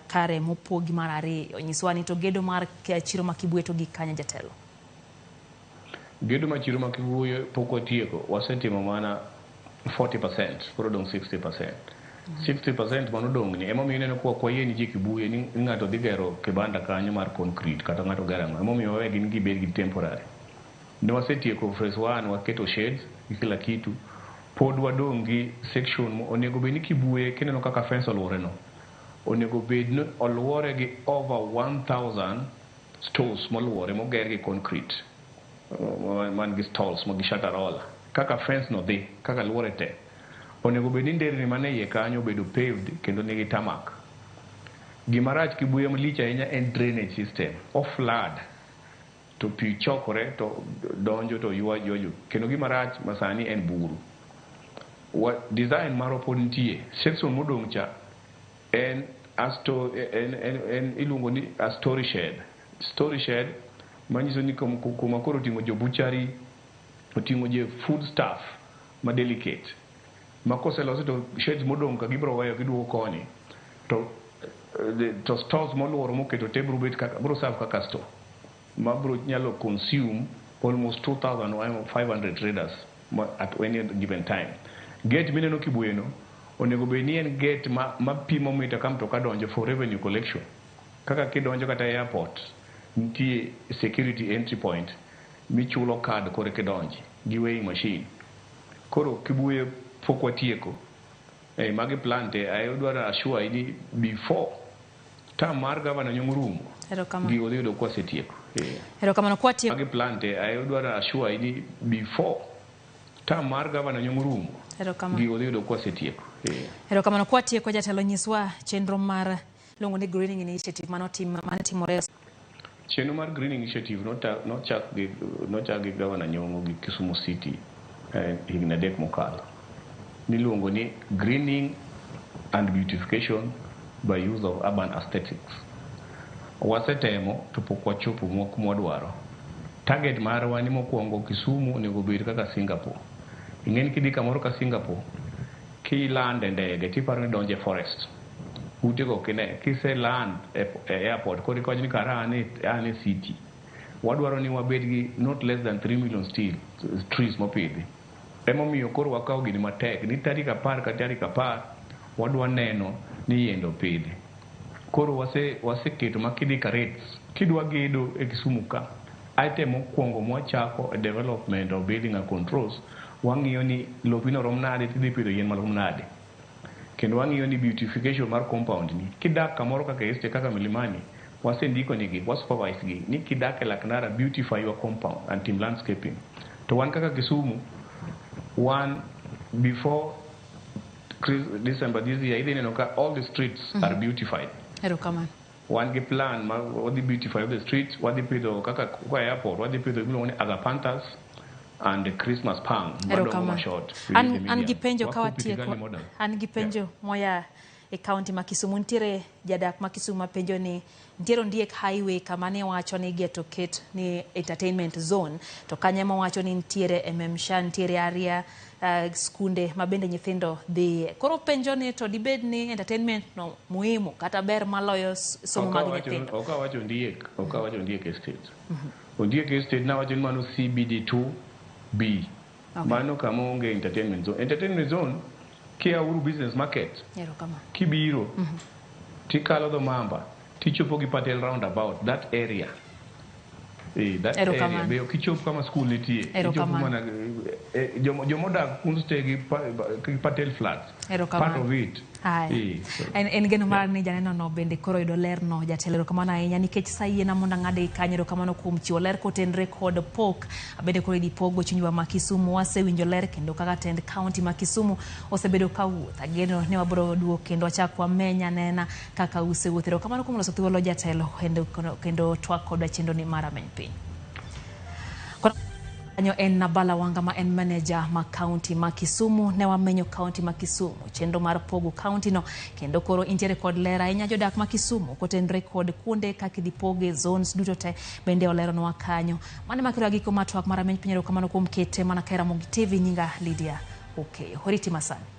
kare mopogi mar ariyo. Nyiswa ni to gedo mar chiro ma Kibuye to gi kanye jatelo. Gedo mar chiro ma Kibuye pok watieko, wasetimo mana 40%, koro odong' 60%. 60% manodong' ni emomiyo ineno ka ok wayie ni ji Kibuye ni ng'ato dhi gero kibanda kanyo mar concrete kata ng'ato gero ang'o. Emomiyo wawe gin gibed gi temporary. Ne wasetieko phase 1 waketo shades gi kila kitu. Pod wadong' gi section onego bed ni Kibuye kineno kaka fence oluore no. Onego bed ni oluore gi over 1000 stores moluore moger gi concrete man gi stalls ma gi shutter roller. Kaka fence no dhi, kaka luore te. Onego bed ni nderni mane iye kanyo obedo paved kendo nigi tarmac. Gima rach Kibuye malich ahinya en drainage system. O flood to pi chokore to donjo to ywa jo. Kendo gima rach masani en buru. Design marwa pod nitie. Section modong' cha en asto en iluongo ni a story shed. Story shed manyiso ni kuma koro oting'o jo butchery, oting'o jo food stuff ma delicate. Ma koselosi to sheds modong' ka gibiro weyo giduogo koni. To stores moluoro moketo te biro bet kaka biro serve kaka store. Ma biro nyalo consume almost 2,500 traders at any given time. Gate mineno Kibuye no onego bed ni en gate ma pimo mita ka mtoka donjo for revenue collection. Kaka kidonjo kata airport, nitie security entry point michulo card kore kidonji gi weighing machine. Koro Kibuye pok watieko. Magi plan te adwaro assure ni before term mar gavana Nyong'o rumo, Erokamano. gigo dhi yudo kwasetieko. Erokamano kwatieko. Magi plan te adwaro assure ni before term mar gavana Nyong'o rumo, Erokamano. gigo dhi yudo kwasetieko. Erokamano kwatieko jatelo nyiswa chenro mar iluongo ni greening initiative mane timore Chenro mar greening initiative nochak gi gavana Nyong'o gi Kisumu City higni 3 mokalo. Niluongo ni greening and beautification by use of urban aesthetics. Wasetemo to pok wachopo kuma wadwaro. Target marwa ni mokwongo Kisumu onego obed kaka Singapore. Ing'eni kidhi kamoro ka Singapore, kiland e ndege tiparo ni idonjo e forest. Utego ok ine. Kise land e airport koro iwacho ni kara an e city. Wadwaro ni wabed gi not less than 3 million steel trees mopidhi. Emomiyo koro wakawo gini matek ni tarik 10 ka tarik 10 wadwa neno ni yiende opidhi. Koro waseketo ma kidhi ka rates, kidwa gedo e Kisumu ka, item mokwongo mwachako e development of building and controls, wang'iyo ni lopino rom nade tidhi pidho yien marom nade. Kendo wang'iyo ni beautification mar compound ni. Kidak kamoro kaka estate kaka Milimani, wasendiko nigi, wasupervise gi, ni kidak e Laknara, beautify your compound and team landscaping. To wan kaka Kisumu, wan before December this year, idhi neno ka all the streets are beautified. Erokamano. Wan gi plan ma wadhi beautify the streets, wadhi pidho kaka kwa airport, wadhi pidho gimiluongo ni agapanthus and the Christmas palm madongo mashort. An gi penjo ka watieko, an gi penjo moya e county ma Kisumu. Nitiere jadak ma Kisumu mapenjo ni nitiere Ondiek Highway kama ne wacho ni geto ket ni entertainment zone, to kanyo ema wacho ni nitiere MM Shah, nitiere area skunde ma bende nyithindo dhiye. Koro penjo ni to dibed ni entertainment no muhimu kata ber maloyo somo mag nyithindo? Ok awacho Ondiek, ok awacho Ondiek Estate. Ondiek Estate nawacho ni mano CBD2B. Mano kama onge entertainment zone. Entertainment zone kia Uru Business Market. Kibiro tikalo dho Mamba tichopo gi Patel roundabout, that area. That area be okichop kama school nitie, ichopo mana jomodak kunste gi Patel flats, part of it. En geno mar ni janeno no bende koro yudo ler no. Jatelo, erokamano ahinya nikech sa yiena mondo ang'ade kanyo. Erokamano kuom chiwo ler kotenre kod pok bende koro idhi pogo chunywa ma Kisumu. Wasewinjo ler kendo kaka tend county ma Kisumu osebedo ka wuoth. Ageno ni wabiro duok kendo wachak wamenya nena kaka usewuotho. Erokamano kuom loso thuolo jatelo kendo twak kodwa chenro ni mar Ameny Piny. Kanyo en Nabala Wanga ma en manager ma county ma Kisumu. Ne wamenyo county ma Kisumu chenro mar pogo county no kendo koro intiere kod ler ahinya jodak ma Kisumu kotenre kod kuonde kaka idhi poge zones duto te bende oleronwa kanyo. Mano ema koro giko mar twak mar Ameny Piny. Erokamano kuom kete mana ka Ramogi TV. Nyinga Lydia Okeyo. Oriti masani.